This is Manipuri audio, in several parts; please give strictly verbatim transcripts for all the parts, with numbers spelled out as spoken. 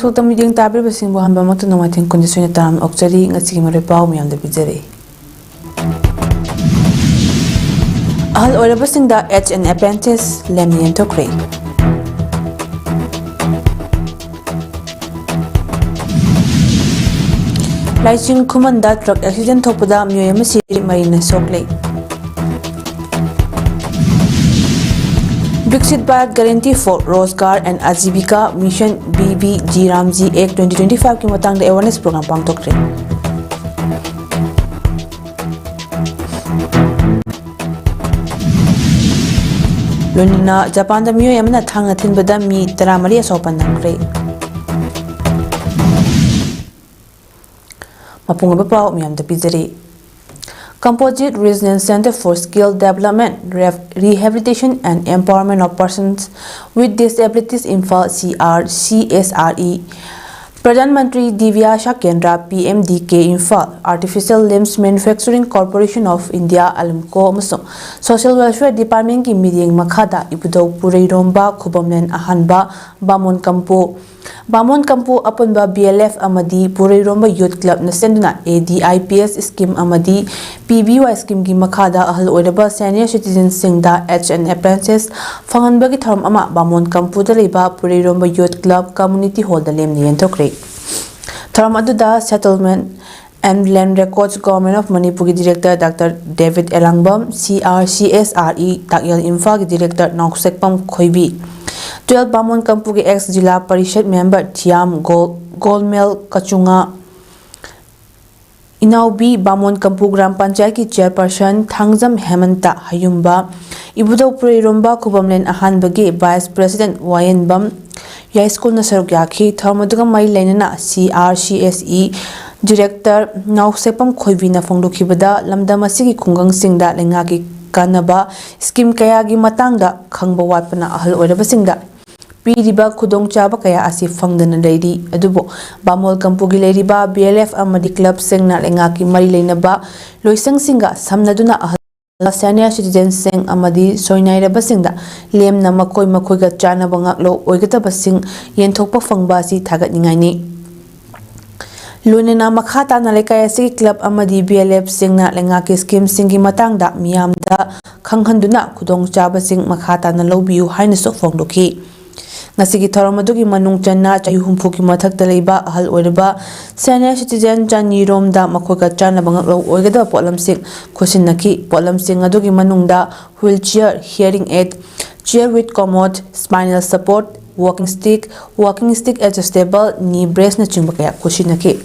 ꯁꯣꯛꯇ ꯃꯤꯠꯌꯦꯡ ꯇꯥꯕꯤꯔꯤꯕꯁꯤꯡꯕꯨ ꯍꯟꯕꯃꯛꯇ ꯅꯨꯡꯉꯥꯏꯊꯦꯡ ꯀꯨꯟꯅꯤꯊꯣꯏꯅ ꯇꯔꯥꯝꯅ ꯑꯣꯛꯆꯔꯤ꯫ ꯉꯁꯤꯒꯤ ꯃꯔꯨꯑꯣꯏ ꯄꯥꯎ ꯃꯌꯥꯝꯗ ꯄꯤꯖꯔꯤ꯫ ꯑꯍꯜ ꯑꯣꯏꯔꯕꯁꯤꯡꯗ H and Appliances ꯂꯦꯝꯅ ꯌꯦꯟꯊꯣꯛꯈ꯭ꯔꯦ꯫ ꯂꯥꯏꯆꯤꯡ ꯈꯨꯃꯟꯗ truck accident ꯊꯣꯛꯄꯗ ꯃꯤꯑꯣꯏ ꯑꯃ ꯁꯤꯔꯦ, ꯃꯔꯤꯅ ꯁꯣꯛꯂꯦ꯫ Viksit Bharat Guarantee for Rozgar and Ajivika Mission, V B G RAM G Act twenty twenty-five ꯀꯤ ꯃꯇꯥꯡꯗ awareness program ꯄꯥꯡꯊꯣꯛꯈ꯭ꯔꯦ꯫ ꯂꯣꯏꯅꯅ ꯖꯄꯥꯟꯗ ꯃꯤꯑꯣꯏ ꯑꯃꯅ ꯊꯥꯡꯅ ꯊꯤꯟꯕꯗ ꯃꯤ ꯇꯔꯥꯃꯔꯤ ꯑꯁꯣꯛ ꯑꯄꯟ ꯅꯪꯈ꯭ꯔꯦ꯫ ꯃꯄꯨꯡ ꯑꯣꯏꯕ ꯄꯥꯎ ꯃꯌꯥꯝꯗ ꯄꯤꯖꯔꯤ꯫ Composite Regional Center for Skill Development, Re-, Rehabilitation and Empowerment of Persons with Disabilities, Imphal, C R C S R E, Pradhan Mantri Divya Shakendra, P M D K, Imphal, Artificial Limbs Manufacturing Corporation of India, ALIMCO, ꯑꯃꯁꯨꯡ Social Welfare Department ꯀꯤ ꯃꯤꯠꯌꯦꯡ ꯃꯈꯥꯗ ꯏꯕꯨꯙꯧ ꯄꯨꯔꯩꯔꯣꯝꯕ ꯈꯨꯕꯝꯂꯦꯟ ꯑꯍꯥꯟꯕ ꯕꯥꯃꯣꯟ ꯀꯝꯄꯨ, ꯕꯥꯃꯣꯟ ꯀꯝꯄꯨ ꯑꯄꯨꯟꯕ B L F ꯑꯃꯗꯤ ꯄꯨꯔꯩꯔꯣꯝꯕ Youth Club ꯅ ꯁꯤꯟꯗꯨꯅ A D I P S scheme ꯑꯃꯗꯤ P B Y scheme ꯒꯤ ꯃꯈꯥꯗ ꯑꯍꯜ ꯑꯣꯏꯔꯕ senior citizen ꯁꯤꯡꯗ H and Appliances ꯐꯪꯍꯟꯕꯒꯤ ꯊꯧꯔꯝ ꯑꯃ ꯕꯥꯃꯣꯟ ꯀꯝꯄꯨꯗ ꯂꯩꯕ ꯄꯨꯔꯩꯔꯣꯝꯕ Youth Club Community Hall ꯗ ꯂꯦꯝꯅ ꯌꯦꯟꯊꯣꯛꯈ꯭ꯔꯦ꯫ ꯊꯧꯔꯝ ꯑꯗꯨꯗ Settlement and Land Records, Government of Manipur ꯒꯤ Director Doctor David ꯑꯦꯂꯥꯡꯕꯝ, C R C S R E ꯇꯥꯛꯌꯦꯜ ꯏꯝꯐꯥꯜꯒꯤ Director ꯅꯥꯎꯁꯦꯛꯄꯝ ꯈꯣꯏꯕꯤ, twelve ꯕꯥꯃꯣꯟ ꯀꯝꯄꯨꯒꯤ ex ꯖꯤꯂꯥ ꯄꯔꯤꯁꯠ member ꯊꯤꯌꯥꯝ ꯒꯣꯜ-, ꯒꯣꯜꯃꯦꯜ ꯀꯆꯨꯉꯥ, ꯏꯅꯥꯎꯕꯤ ꯕꯥꯃꯣꯟ ꯀꯝꯄꯨ ꯒ꯭ꯔꯥꯝ ꯄꯟꯆꯥꯌꯠꯀꯤ Chairperson ꯊꯥꯡꯖꯝ ꯍꯦꯃꯟꯇ ꯍꯌꯨꯝꯕ, ꯏꯕꯨꯙꯧ ꯄꯨꯔꯩꯔꯣꯝꯕ ꯈꯨꯕꯝꯂꯦꯟ ꯑꯍꯥꯟꯕꯒꯤ Vice President ꯋꯥꯌꯦꯟꯕꯝ ꯌꯥꯏꯁ꯭ꯀꯨꯜꯅ ꯁꯔꯨꯛ ꯌꯥꯈꯤ꯫ ꯊꯧꯔꯝ ꯑꯗꯨꯒ ꯃꯔꯤ ꯂꯩꯅꯅ C R C S E Director ꯅꯥꯎꯁꯦꯛꯄꯝ ꯈꯣꯏꯕꯤꯅ ꯐꯣꯡꯗꯣꯛꯈꯤꯕꯗ, ꯂꯝꯗꯝ ꯑꯁꯤꯒꯤ ꯈꯨꯡꯒꯪꯁꯤꯡꯗ ꯂꯩꯉꯥꯛꯀꯤ ꯀꯥꯟꯅꯕ scheme ꯀꯌꯥꯒꯤ ꯃꯇꯥꯡꯗ ꯈꯪꯕ ꯋꯥꯠꯄꯅ ꯑꯍꯜ ꯑꯣꯏꯔꯕꯁꯤꯡꯗ ꯄꯤꯔꯤꯕ ꯈꯨꯗꯣꯡꯆꯥꯕ ꯀꯌꯥ ꯑꯁꯤ ꯐꯪꯗꯅ ꯂꯩꯔꯤ꯫ ꯑꯗꯨꯕꯨ ꯕꯥꯃꯣꯟ ꯀꯝꯄꯨꯒꯤ ꯂꯩꯔꯤꯕ B L F ꯑꯃꯗꯤ club ꯁꯤꯡꯅ ꯂꯩꯉꯥꯛꯀꯤ ꯃꯔꯤ ꯂꯩꯅꯕ ꯂꯣꯏꯁꯪꯁꯤꯡꯒ ꯁꯝꯅꯗꯨꯅ ꯑꯍꯜ ꯁꯦꯅꯤꯌꯔ ꯁꯤꯇꯤꯖꯦꯟꯁꯤꯡ ꯑꯃꯗꯤ ꯁꯣꯏꯅꯥꯏꯔꯕꯁꯤꯡꯗ ꯂꯦꯝꯅ ꯃꯈꯣꯏ ꯃꯈꯣꯏꯒ ꯆꯥꯟꯅꯕ ꯉꯥꯛꯂꯧ ꯑꯣꯏꯒꯗꯕꯁꯤꯡ ꯌꯦꯟꯊꯣꯛꯄ ꯐꯪꯕ ꯑꯁꯤ ꯊꯥꯒꯠꯅꯤꯡꯉꯥꯏꯅꯤ꯫ ꯂꯣꯏꯅꯅ ꯃꯈꯥ ꯇꯥꯅ ꯂꯩꯀꯥꯏ ꯑꯁꯤꯒꯤ ꯀ꯭ꯂꯕ ꯑꯃꯗꯤ ꯕꯤ ꯑꯦꯜ ꯑꯦꯐꯁꯤꯡꯅ ꯂꯩꯉꯥꯛꯀꯤ ꯁ꯭ꯀꯤꯝꯁꯤꯡꯒꯤ ꯃꯇꯥꯡꯗ ꯃꯤꯌꯥꯝꯗ ꯈꯪꯍꯟꯗꯨꯅ ꯈꯨꯗꯣꯡꯆꯥꯕꯁꯤꯡ ꯃꯈꯥ ꯇꯥꯅ ꯂꯧꯕꯤꯌꯨ ꯍꯥꯏꯅꯁꯨ ꯐꯣꯡꯗꯣꯛꯈꯤ꯫ ꯉꯁꯤꯒꯤ ꯊꯧꯔꯝ ꯑꯗꯨꯒꯤ ꯃꯅꯨꯡ ꯆꯟꯅ ꯆꯍꯤ ꯍꯨꯝꯐꯨꯒꯤ ꯃꯊꯛꯇ ꯂꯩꯕ ꯑꯍꯜ ꯑꯣꯏꯔꯕ ꯁꯦꯅꯤꯌꯔ ꯁꯤꯇꯤꯖꯦꯟ ꯆꯅꯤꯔꯣꯝꯗ ꯃꯈꯣꯏꯒ ꯆꯥꯟꯅꯕ ꯉꯥꯛꯂꯧ ꯑꯣꯏꯒꯗꯕ ꯄꯣꯠꯂꯝꯁꯤꯡ ꯈꯨꯠꯁꯤꯟꯅꯈꯤ꯫ ꯄꯣꯠꯂꯝꯁꯤꯡ ꯑꯗꯨꯒꯤ ꯃꯅꯨꯡꯗ wheelchair, hearing aid, chair with commode, spinal support, walking stick, walking stick adjustable, knee braceꯅꯆꯤꯡꯕ ꯀꯌꯥ ꯈꯨꯠꯁꯤꯟꯅꯈꯤ꯫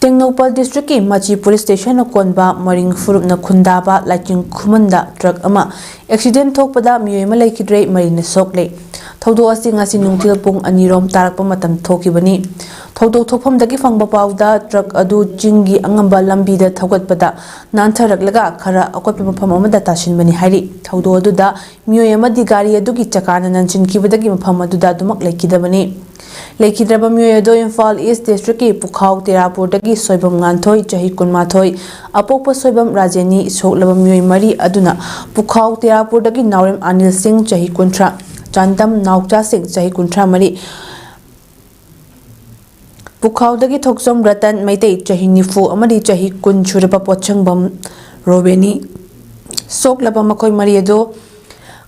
ꯇꯦꯡꯅꯧꯄꯜ ꯗꯤꯁꯇ꯭ꯔꯤꯛꯀꯤ ꯃꯆꯤ ꯄꯨꯂꯤꯁ ꯁ꯭ꯇꯦꯁꯟꯅ ꯀꯣꯟꯕ ꯃꯔꯤꯡ ꯐꯨꯔꯨꯞꯅ ꯈꯨꯟꯗꯥꯕ ꯂꯥꯏꯆꯤꯡ ꯈꯨꯃꯟꯗ ꯇ꯭ꯔꯛ ꯑꯃ ꯑꯦꯛꯁꯤꯗꯦꯟ ꯊꯣꯛꯄꯗ ꯃꯤꯑꯣꯏ ꯑꯃ ꯂꯩꯈꯤꯗ꯭ꯔꯦ, ꯃꯔꯤꯅ ꯁꯣꯛꯂꯦ꯫ ꯊꯧꯗꯣꯛ ꯑꯁꯤ ꯉꯁꯤ ꯅꯨꯡꯊꯤꯜ ꯄꯨꯡ ꯑꯅꯤꯔꯣꯝ ꯇꯥꯔꯛꯄ ꯃꯇꯝ ꯊꯣꯛꯈꯤꯕꯅꯤ꯫ ꯊꯧꯗꯣꯛ ꯊꯣꯛꯐꯝꯗꯒꯤ ꯐꯪꯕ ꯄꯥꯎꯗ ꯇ꯭ꯔꯛ ꯑꯗꯨ ꯆꯤꯡꯒꯤ ꯑꯉꯝꯕ ꯂꯝꯕꯤꯗ ꯊꯧꯒꯠꯄꯗ ꯅꯥꯟꯊꯔꯛꯂꯒ ꯈꯔ ꯑꯀꯣꯠꯄ ꯃꯐꯝ ꯑꯃꯗ ꯇꯥꯁꯤꯟꯕꯅꯤ ꯍꯥꯏꯔꯤ꯫ ꯊꯧꯗꯣꯛ ꯑꯗꯨꯗ ꯃꯤꯑꯣꯏ ꯑꯃꯗꯤ ꯒꯥꯔꯤ ꯑꯗꯨꯒꯤ ꯆꯀꯥꯅ ꯅꯟꯁꯤꯟꯈꯤꯕꯗꯒꯤ ꯃꯐꯝ ꯑꯗꯨꯗ ꯑꯗꯨꯃꯛ ꯂꯩꯈꯤꯗꯕꯅꯤ꯫ ꯂꯩꯈꯤꯗ꯭ꯔꯕ ꯃꯤꯑꯣꯏ ꯑꯗꯨ ꯏꯝꯐꯥꯜ ꯏꯁ ꯗꯤꯁꯇ꯭ꯔꯤꯛꯀꯤ ꯄꯨꯈꯥꯎ ꯇꯦꯔꯥꯄꯨꯔꯗꯒꯤ ꯁꯣꯏꯕꯝ ꯉꯥꯟꯊꯣꯏ, ꯆꯍꯤ ꯀꯨꯟꯃꯥꯊꯣꯏ, ꯑꯄꯣꯛꯄ ꯁꯣꯏꯕꯝ ꯔꯥꯖꯦꯅꯤ, ꯁꯣꯛꯂꯕ ꯃꯤꯑꯣꯏ ꯃꯔꯤ ꯑꯗꯨꯅ ꯄꯨꯈꯥꯎ ꯇꯦꯔꯥꯄꯨꯔꯗꯒꯤ ꯅꯥꯎꯔꯦꯝ ꯑꯅꯤꯜ ꯁꯤꯡ, ꯆꯍꯤ ꯀꯨꯟꯊ꯭ꯔꯥ, ꯆꯥꯟꯗꯝ ꯅꯥꯎꯆꯥ ꯁꯤꯡ, ꯆꯍꯤ ꯀꯨꯟꯊ꯭ꯔꯥ ꯃꯔꯤ, ꯄꯨꯈꯥꯎꯗꯒꯤ ꯊꯣꯛꯆꯣꯝ ꯔꯇꯟ ꯃꯩꯇꯩ, ꯆꯍꯤ ꯅꯤꯐꯨ ꯑꯃꯗꯤ ꯆꯍꯤ ꯀꯨꯟ ꯁꯨꯔꯕ ꯄꯣꯠꯁꯪꯕꯝ ꯔꯣꯕꯦꯅꯤ꯫ ꯁꯣꯛꯂꯕ ꯃꯈꯣꯏ ꯃꯔꯤ ꯑꯗꯨ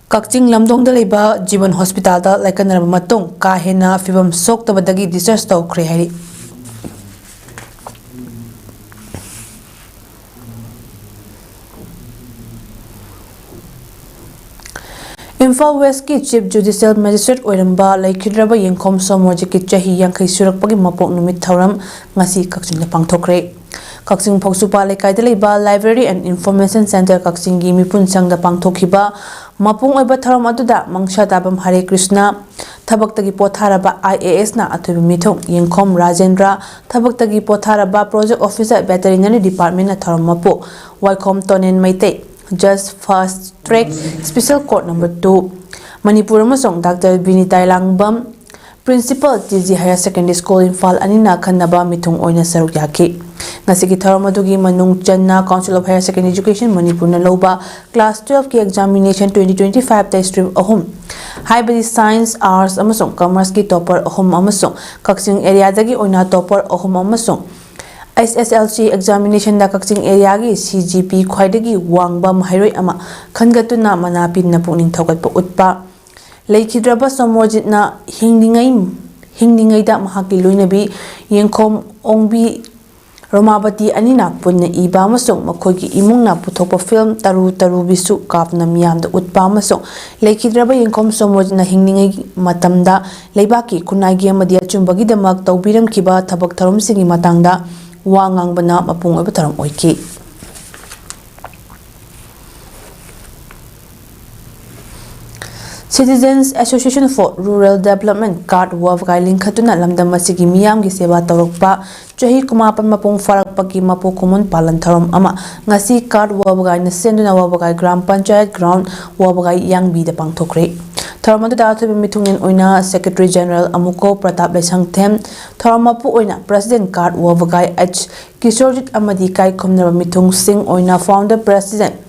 ꯀꯛꯆꯤꯡ ꯂꯝꯗꯣꯡꯗ ꯂꯩꯕ ꯖꯤꯕꯟ ꯍꯣꯁꯄꯤꯇꯥꯜꯗ ꯂꯥꯏꯀꯠꯅꯔꯕ ꯃꯇꯨꯡ ꯀꯥ ꯍꯦꯟꯅ ꯐꯤꯕꯝ ꯁꯣꯛꯇꯕꯗꯒꯤ discharge ꯇꯧꯈ꯭ꯔꯦ ꯍꯥꯏꯔꯤ꯫ ꯏꯝꯐꯥꯜ ꯋꯦꯁꯀꯤ Chief Judicial Magistrate ꯑꯣꯏꯔꯝꯕ ꯂꯩꯈꯤꯗ꯭ꯔꯕ ꯌꯦꯡꯈꯣꯝ ꯁꯣꯃꯣꯔꯖꯤꯠꯀꯤ ꯆꯍꯤ ꯌꯥꯡꯈꯩ ꯁꯨꯔꯛꯄꯒꯤ ꯃꯄꯣꯛ ꯅꯨꯃꯤꯠ ꯊꯧꯔꯝ ꯉꯁꯤ ꯀꯛꯆꯤꯡꯗ ꯄꯥꯡꯊꯣꯛꯈ꯭ꯔꯦ꯫ ꯀꯛꯆꯤꯡ ꯐꯧꯁꯨꯄꯥ ꯂꯩꯀꯥꯏꯗ ꯂꯩꯕ Library and Information Centre ꯀꯛꯆꯤꯡꯒꯤ ꯃꯤꯄꯨꯟ ꯁꯪꯗ ꯄꯥꯡꯊꯣꯛꯈꯤꯕ ꯃꯄꯨꯡ ꯑꯣꯏꯕ ꯊꯧꯔꯝ ꯑꯗꯨꯗ ꯃꯪꯁꯥ ꯇꯥꯕꯝ ꯍꯔꯦ ꯀ꯭ꯔꯤꯁꯅ, ꯊꯕꯛꯇꯒꯤ ꯄꯣꯊꯥꯔꯕ IASꯅ ꯑꯊꯣꯏꯕ ꯃꯤꯊꯨꯡ ꯌꯦꯡꯈꯣꯝ ꯔꯥꯖꯦꯟꯗ꯭ꯔ, ꯊꯕꯛꯇꯒꯤ ꯄꯣꯊꯥꯔꯕ Project Officer Veterinary Departmentꯅ ꯊꯧꯔꯝ ꯃꯄꯨ ꯋꯥꯏꯈꯣꯝ ꯇꯣꯅꯦꯟ Meitei, Judge Fast Track Special Court Number Two, Manipur ꯑꯃꯁꯨꯡ doctor Binita Ilangbam, Principal T G Higher Secondary School Imphal ꯑꯅꯤꯅ ꯑꯈꯟꯅꯕ ꯃꯤꯊꯨꯡ ꯑꯣꯏꯅ ꯁꯔꯨꯛ ꯌꯥꯈꯤ꯫ ꯉꯁꯤꯒꯤ ꯊꯧꯔꯝ ꯑꯗꯨꯒꯤ ꯃꯅꯨꯡ ꯆꯟꯅ Council of Higher Secondary Education ꯃꯅꯤꯄꯨꯔꯅ ꯂꯧꯕ Class twelve ꯀꯤ Examination twenty twenty-five ꯇ stream ꯑꯍꯨꯝ, ꯍꯥꯏꯕꯗꯤ Science, Arts ꯑꯃꯁꯨꯡ Commerce ꯀꯤ topper ꯑꯍꯨꯝ ꯑꯃꯁꯨꯡ ꯀꯛꯆꯤꯡ area ꯗꯒꯤ ꯑꯣꯏꯅ topper ꯑꯍꯨꯝ ꯑꯃꯁꯨꯡ H S L C Examination ꯗ ꯀꯛꯆꯤꯡ area ꯒꯤ C G P ꯈ꯭ꯋꯥꯏꯗꯒꯤ ꯋꯥꯡꯕ ꯃꯍꯩꯔꯣꯏ ꯑꯃ ꯈꯟꯒꯠꯇꯨꯅ ꯃꯅꯥ ꯄꯤꯗꯨꯅ ꯄꯨꯛꯅꯤꯡ ꯊꯧꯒꯠꯄ ꯎꯠꯄ꯫ ꯂꯩꯈꯤꯗ꯭ꯔꯕ ꯁꯣꯃꯣꯔꯖꯤꯠꯅ ꯍꯤꯡꯂꯤꯉꯩ, ꯍꯤꯡꯂꯤꯉꯩꯗ ꯃꯍꯥꯛꯀꯤ ꯂꯣꯏꯅꯕꯤ ꯌꯦꯡꯈꯣꯝ ꯑꯣꯡꯕꯤ ꯔꯣꯃꯥꯕꯇꯤ ꯑꯅꯤꯅ ꯄꯨꯟꯅ ꯏꯕ ꯑꯃꯁꯨꯡ ꯃꯈꯣꯏꯒꯤ ꯏꯃꯨꯡꯅ ꯄꯨꯊꯣꯛꯄ film ꯇꯔꯨ ꯇꯔꯨꯕꯤꯁꯨ ꯀꯥꯞꯇꯨꯅ ꯃꯤꯌꯥꯝꯗ ꯎꯠꯄ ꯑꯃꯁꯨꯡ ꯂꯩꯈꯤꯗ꯭ꯔꯕ ꯌꯦꯡꯈꯣꯝ ꯁꯣꯃꯣꯔꯖꯤꯠꯅ ꯍꯤꯡꯂꯤꯉꯩ ꯃꯇꯝꯗ ꯂꯩꯕꯥꯛꯀꯤ ꯈꯨꯟꯅꯥꯏꯒꯤ ꯑꯃꯗꯤ ꯑꯆꯨꯝꯕꯒꯤꯗꯃꯛ ꯇꯧꯕꯤꯔꯝꯈꯤꯕ ꯊꯕꯛ ꯊꯧꯔꯝꯁꯤꯡꯒꯤ ꯃꯇꯥꯡꯗ ꯋꯥ ꯉꯥꯡꯕꯅ ꯃꯄꯨꯡ ꯑꯣꯏꯕ ꯊꯧꯔꯝ ꯑꯣꯏꯈꯤ꯫ Citizens Association for Rural Development, CARD, ꯋꯥꯕꯒꯥꯏ ꯂꯤꯡꯈꯠꯇꯨꯅ ꯂꯝꯗꯝ ꯑꯁꯤꯒꯤ ꯃꯤꯌꯥꯝꯒꯤ ꯁꯦꯕꯥ ꯇꯧꯔꯛꯄ ꯆꯍꯤ ꯀꯨꯟꯃꯥꯄꯟ ꯃꯄꯨꯡ ꯐꯥꯔꯛꯄꯒꯤ ꯃꯄꯣꯛ ꯀꯨꯝꯑꯣꯟ ꯄꯥꯂꯟ ꯊꯧꯔꯝ ꯑꯃ ꯉꯁꯤ CARD ꯋꯥꯕꯒꯥꯏꯅ ꯁꯦꯟꯗꯨꯅ ꯋꯥꯕꯒꯥꯏ ꯒ꯭ꯔꯥꯝ ꯄꯟꯆꯥꯌꯠ ground, ꯋꯥꯕꯒꯥꯏ ꯌꯥꯡꯕꯤꯗ ꯄꯥꯡꯊꯣꯛꯈ꯭ꯔꯦ꯫ ꯊꯧꯔꯝ ꯑꯗꯨꯗ ꯑꯊꯣꯏꯕ ꯃꯤꯊꯨꯡꯂꯦꯟ ꯑꯣꯏꯅ Secretary General ꯑꯃꯨꯀꯣ ꯄ꯭ꯔꯇꯥꯞ ꯂꯩꯁꯪꯊꯦꯝ, ꯊꯧꯔꯝ ꯃꯄꯨ ꯑꯣꯏꯅ President CARD ꯋꯥꯕꯒꯥꯏ H ꯀꯤꯁꯣꯔꯖꯤꯠ ꯑꯃꯗꯤ ꯏꯀꯥꯏ ꯈꯨꯝꯅꯕ ꯃꯤꯊꯨꯡꯁꯤꯡ ꯑꯣꯏꯅ Founder President